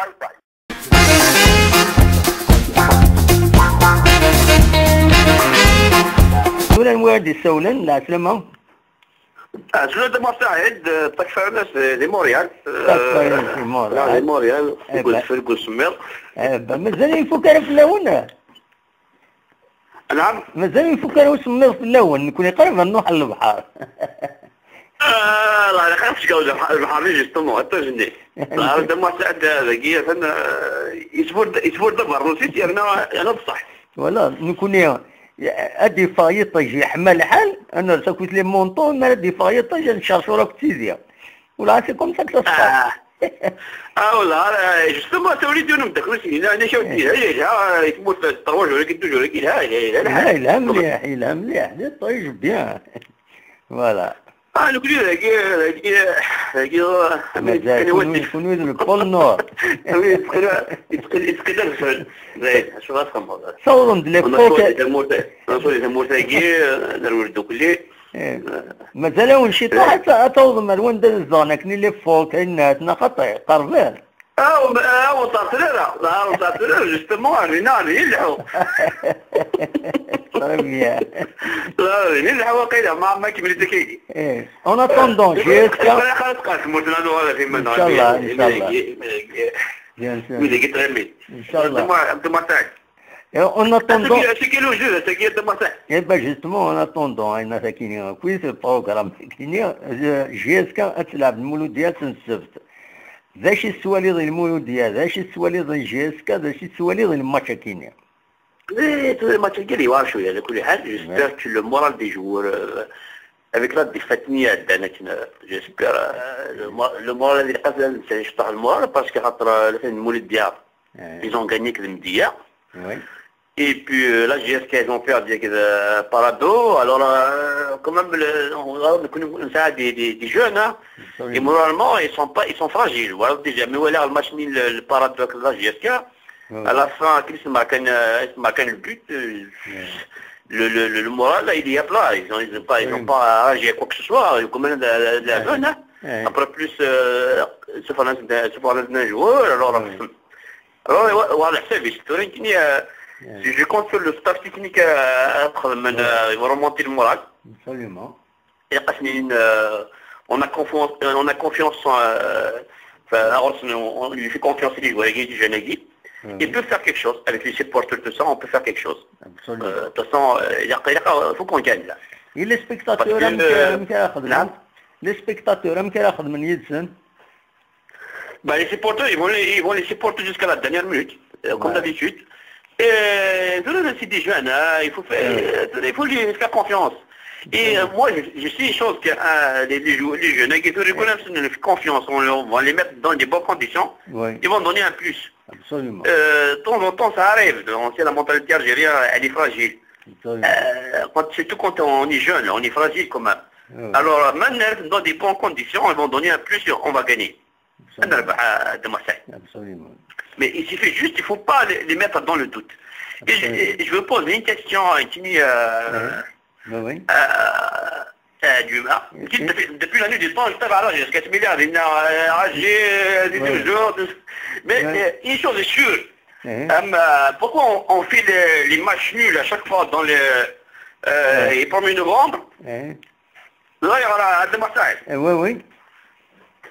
Tura anwa i d-issawlen? Lɛeslama. Ɛeslama, d Muḥ Saɛid, eh, ṭṭakfa-nnes, eh, di Montréal. Ṭṭakfa-nnes di Montréal. Eh, di Montréal, eh, deg udfel, deg usemmiḍ. Eh, mazal ur ifuk ara fell-awen? Anɛam? Mazal ur ifuk ara usemmiḍ fell-awen, nekni qrib ad nruḥ ɣer lebḥer. Ah, la, la, xas tceggɛeḍ lebḥer, lebḥer-nni, justement, aṭaj-nni. La, d Muḥ Saɛid, dagi, atan, eh, yesbur-, yesburd abernus-is, yerna, yerna d ṣṣeḥ. Voilà, nekni, ad d-yeffeɣ yiṭij, yeḥma lḥal, ad ners akkit les manteaux, mi ara d-yeffeɣ yiṭij, ad ncercur akkit tidi. Voilà, c'est comme ça que ça se passe. Ah. Ah, voilà, eh, justement, ata ula d yiwen umeddakel-is yenna, yenna-k, eh, yelha, yelha, eh, i tmurt, trois jours-agi, deux jours-agi, yelha, yelha, yelha lḥal. Yelha, yelha mliḥ, yelha mliḥ, d iṭij bien. Voilà. Ah, nekni dagi, dagi, dagi, ah, mazal, kunwi, kunwi d le pôle Nord. Kunwi yettqil, yettqil, yettqil adfel. Zayd, acu ara txedmeḍ? Sawḍen-d les phoques. Tamurt, tamurt-agi, eh, nerwel ddukkli. Eh. Mazal-awen ciṭuḥ, eh, ad ta-, ad tawḍem ar wanda zedɣen akken les phoques, ayennat, neɣ xaṭi, qerben. Ah, ur, ah, ur ṭerṭer ara. Ah, ur ṭerṭer ara, justement, ar dinna, ar dinna i nleḥḥu. Très bien. Ah, ar dinna i nleḥḥu, waqila, ma, ma kemmlet akkagi. Eh, en attendant, J S K. Aql-aɣ ara tqerr tmurt-nneɣ, nuɣal ar iman-nneɣ. Inchallah, inchallah. Bien sûr. Wid-agi ttɣimin. Inchallah. Abdou Muḥ-, Abdou Muḥ Saɛid. Et en attendant, ass-agi, ass-agi lewjud, ass-agi d amaṭi. Eh ben, justement, en attendant, ayen akini, akkit le programme akini, euh, J S K ad tleɛb d Muludya ass n ssebt. D acu i tettwaliḍ i Muludya, d acu i tettwaliḍ i J S K, d acu i tettwaliḍ i lmatch akini? Eh, le match-agi ad yewɛer cwiya, ala kulli ḥal. J'espère que le moral des joueurs, euh, avec la défaite-nni iɛeddan akken, euh, j'espère, euh, le mo-, le moral ad iqas, ad nseɛi ciṭuḥ le moral, parce que xaṭer, euh, le fait de Muludya, ils ont gagné akked Mdiya. Oui. Et puis, euh, la J S K, ils ont perdu avec, euh, Parado. Alors, euh, quand même, le, on, on, on a des, des, des jeunes, hein. Absolument. Et moralement, ils sont pas, ils sont fragiles. Voilà, déjà, mais voilà, le match nul, le, le Parado avec la J S K. Oui. À la fin, quand ils marquent, euh, ils marquent le but, euh, le, le, le, le moral, là, il est à plat. Ils ont, ils ont pas, ils ont pas arrangé quoi que ce soit. Ils ont quand même de la, de la jeune, hein. Oui. Après, plus, euh, ce Français, ce Français, un joueur, alors, alors, wa-, wa-, la service, tura, euh, si je compte sur le staff technique, euh, après, euh, ils vont remonter le moral. Absolument. Et parce que, euh, on a confiance, euh, on a confiance en, euh, Ɣur-sen, on lui fait confiance, les joueurs, les jeunes, ils peuvent faire quelque chose. Avec les supporters, tout ça, on peut faire quelque chose. Absolument. Euh, de toute façon, euh, il y a, il y a, faut qu'on gagne là. Et les spectateurs, amek ara xedmen? Les spectateurs, amek ara xedmen yid-sen? Bah, les supporters, ils vont les, ils vont les supporter jusqu'à la dernière minute, euh, comme d'habitude. Et euh, c'est des jeunes, hein, il faut faire, euh, il faut lui faire confiance. Et euh, moi, je, je sais une chose que euh, les, les, jou- les jeunes, hein, qui font confiance, on, on va les mettre dans des bonnes conditions, ils vont donner un plus. Absolument. Euh, de temps en temps, ça arrive. On sait, la mentalité algérienne, elle est fragile. Absolument. Euh, quand, surtout quand on est jeune, on est fragile quand même. Alors, maintenant, dans des bonnes conditions, ils vont donner un plus, on va gagner. Absolument. Absolument. Mais il suffit juste, il ne faut pas les, les mettre dans le doute. Et je, et je veux poser une question à Tini, euh, euh, euh, Dumas. Depuis, depuis la nuit des temps, je t'avais à la jusqu'à ce milliard, il y a, euh, âgé, euh, des deux jours, deux- Mais euh, une chose est sûre. Euh, pourquoi on, on fait les, les matchs nuls à chaque fois dans les, euh, les premiers novembre? Là, il y aura deux matchs. Oui, oui.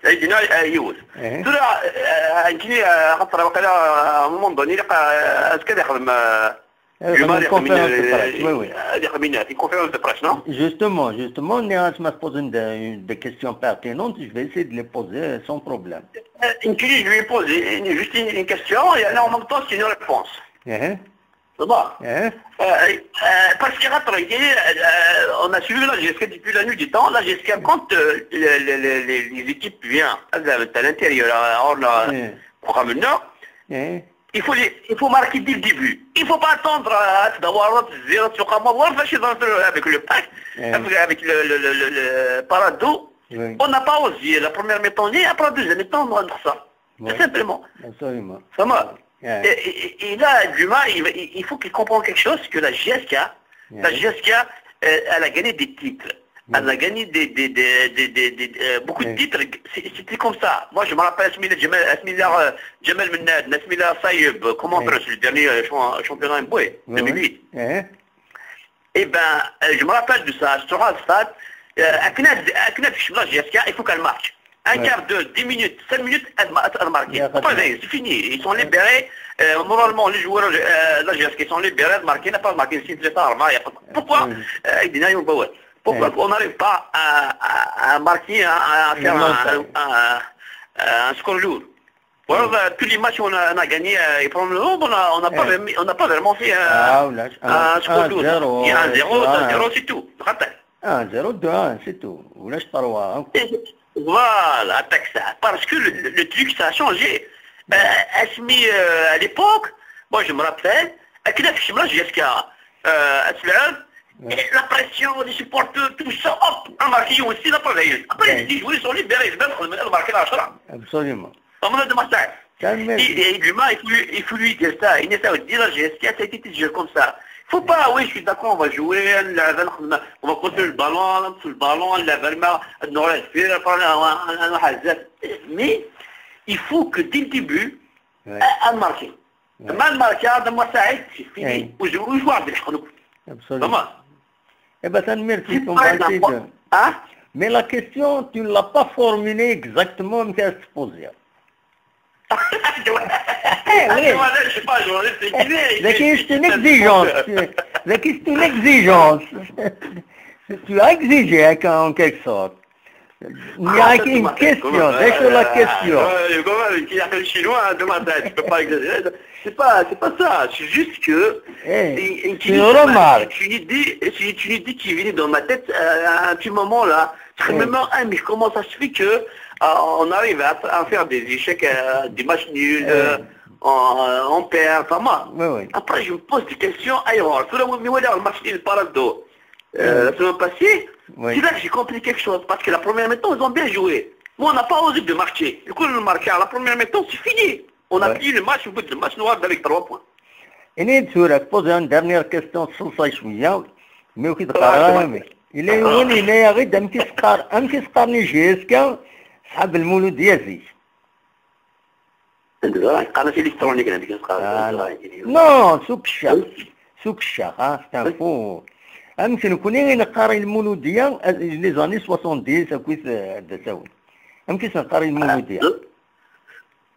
Tura, eh, nekkini, eh, xaṭer waqila, eh, à un moment donné, ilaq, eh, azekka ad ixdem, eh, Gumar une conférence de presse, oui, oui. Ad ixdem une conférence de presse, non? Justement, justement, nniɣ-as ma tposer des, des questions pertinentes, je vais essayer de les poser sans problème. Eh, nekkini, je vais poser juste une, une question et en même temps, c'est une réponse. Bon. Euh, euh, parce que, euh, on a suivi la G S K depuis la nuit des temps. La G S K, quand euh, les, les, les, les équipes viennent à l'intérieur, on a, il faut, les- il faut marquer dès le début. Il ne faut pas attendre à d'avoir zéro sur Kamar, avec le pack, avec, avec le, le, le, le, le Parado. On n'a pas osé. La première mi-temps, ni après la deuxième mi-temps, on a ça. Tout simplement. Absolument. Vraiment. Et, et- et là, Dumas, il, il- il faut qu'il comprenne quelque chose, que la G S K, la G S K, euh, elle a gagné des titres. Elle a gagné des, des, des, des, des- des- euh, beaucoup de titres. C'est- C'était comme ça. Moi, je me rappelle Asmila Jamal, Asmila, euh, Jamal Mennad, Asmila Sayeb, euh, comment on appelle le dernier euh, champ- championnat en Boué, deux mille huit. Eh ben, euh, je me rappelle de ça, je te raconte ça. Euh, Aknad, Aknad, je suis là, G S K, il faut qu'elle marque. Un quart d'heure, dix minutes, cinq minutes, elle ma- elle marque. Après, c'est fini. Ils sont libérés. Euh, moralement, les joueurs, euh, la G S K, ils sont libérés, elle marque, n'a pas marqué, c'est très tard, il y a pas- Pourquoi euh, il dit, non, il y a pas- Pourquoi on n'arrive pas à, à- à marquer, à, à faire un, un- un- un score lourd? Voilà, bah, tous les matchs on a, on a gagné, euh, et pour le moment, on a, on n'a pas, vraiment- on n'a pas vraiment fait un, un score lourd. Il y a un zéro, un zéro, c'est tout. Rappel. Un zéro, deux un, c'est tout. ولاش trois. Et voilà, attaque ça. Parce que le, le- le truc, ça a changé. Euh, Asmi, euh, à l'époque, moi je me rappelle, avec la J S K, euh, à Slam, et la pression des supporters, tout ça, hop, on a marqué aussi la première. Après, les joueurs sont libérés, ils veulent marquer la Absolument. Comment de Marseille. Et, et Dumas, il faut, lui- il faut lui dire ça. Il est ça, dire la G S K, ça a été toujours comme ça. Faut pas, oui, je suis d'accord, on va jouer, on va, on va contrôler le ballon, on va le ballon, on va, on va, on va, on va, mais il faut que dès le début, à, à marquer. Mal marqué, Adam Saïd, c'est fini. Ou je, ou je vois des Absolument. Comment? Eh ben, ça ne mérite C'est pas pas la faute. Hein? Mais la question, tu ne l'as pas formulée exactement comme elle se posait. Eh, oui. Je sais pas, je vais essayer. لكن c'est une exigence. لكن c'est une exigence. Tu as exigé, hein, en quelque sorte. Il y a une question, déjà la question. Comment il y a un chinois, hein, de Marseille, tu peux pas exagérer. C'est pas, c'est pas ça. C'est juste que c'est une remarque. C'est une idée, c'est une idée qui venait dans ma tête euh, à un petit moment là. Je me demande, ah, mais comment ça se fait que euh, on arrive à, à faire des échecs, euh, des matchs nuls, euh, on, euh, on perd, enfin moi. Après, je me pose des questions ailleurs. Tout le monde me dit, le match, il parle d'eau. Euh, la semaine passée, c'est là que j'ai compris quelque chose. Parce que la première mi-temps, ils ont bien joué. Mais on n'a pas osé de marquer. Du coup, on a marqué à la première mi-temps, c'est fini. On a plié le match, au bout du match, on a avec trois points. Ini tura, poser une dernière question, تخصصها شوية، mais وكي تقرا، إلا يوني لا يا غير أم كي سقار، أم كي سقار ني جي اس كا، صحاب المولودية زيك. Anda qqaren-as électronique, anda qqaren. Non, سوق الشاخ. سوق الشاخ، ها، c'est un fou. Amek nekkni i neqqar i lmuludya, les années soixante-dix, akkit, euh, d asawen. Amek i s-neqqar i lmuludya?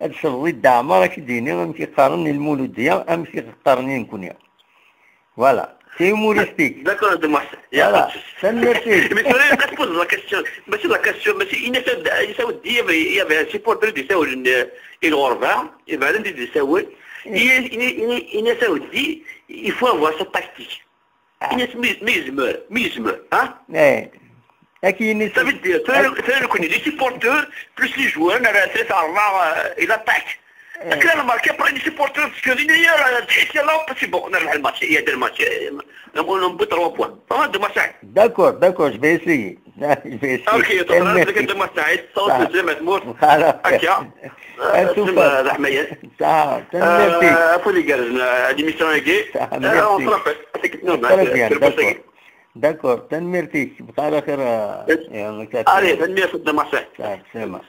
ad d-tecreḍ i Dda Ɛmer, ad k-id-yini amek i qqaren i Lmuludya, amek i qqaren i nekkni. Voilà, c'est humoristique. D'accord, de moi. Voilà, tanemmirt-ik. Mais c'est vrai, je pose la question. Mais c'est la question, mais c'est Inès Aoudi, il y avait, il y avait un supporter du Saoul, euh, il revient, il va aller du Saoul. Il, il, il, il, Inès Aoudi, il faut avoir sa tactique. Ah. Inès, mais, mais, mais, mais, hein? Eh. Ak-yini ça veut dire, c'est le, c'est le connu, les supporters, plus les joueurs, on a fait ça, euh, il attaque. Akken ad nmerki, après, les supporters, parce que les meilleurs, euh, c'est là, c'est bon, on a le match, il y a deux matchs, euh, on, on peut trois points. Vraiment, de match. D'accord, d'accord, je vais essayer. Je vais essayer. Ok, tanemmirt-ik. De match, ça, c'est ma tmurt. Voilà. Ok. Anṣuf. Tanemmirt-ik. Ɣef wid igerrzen, euh, l'émission-agi. Merci. Euh, on se rappelle. Très bien, d'accord. D'accord, tanemmirt-ik. Bqa ɛla xir, euh, allez, tanemmirt, de match. Salam.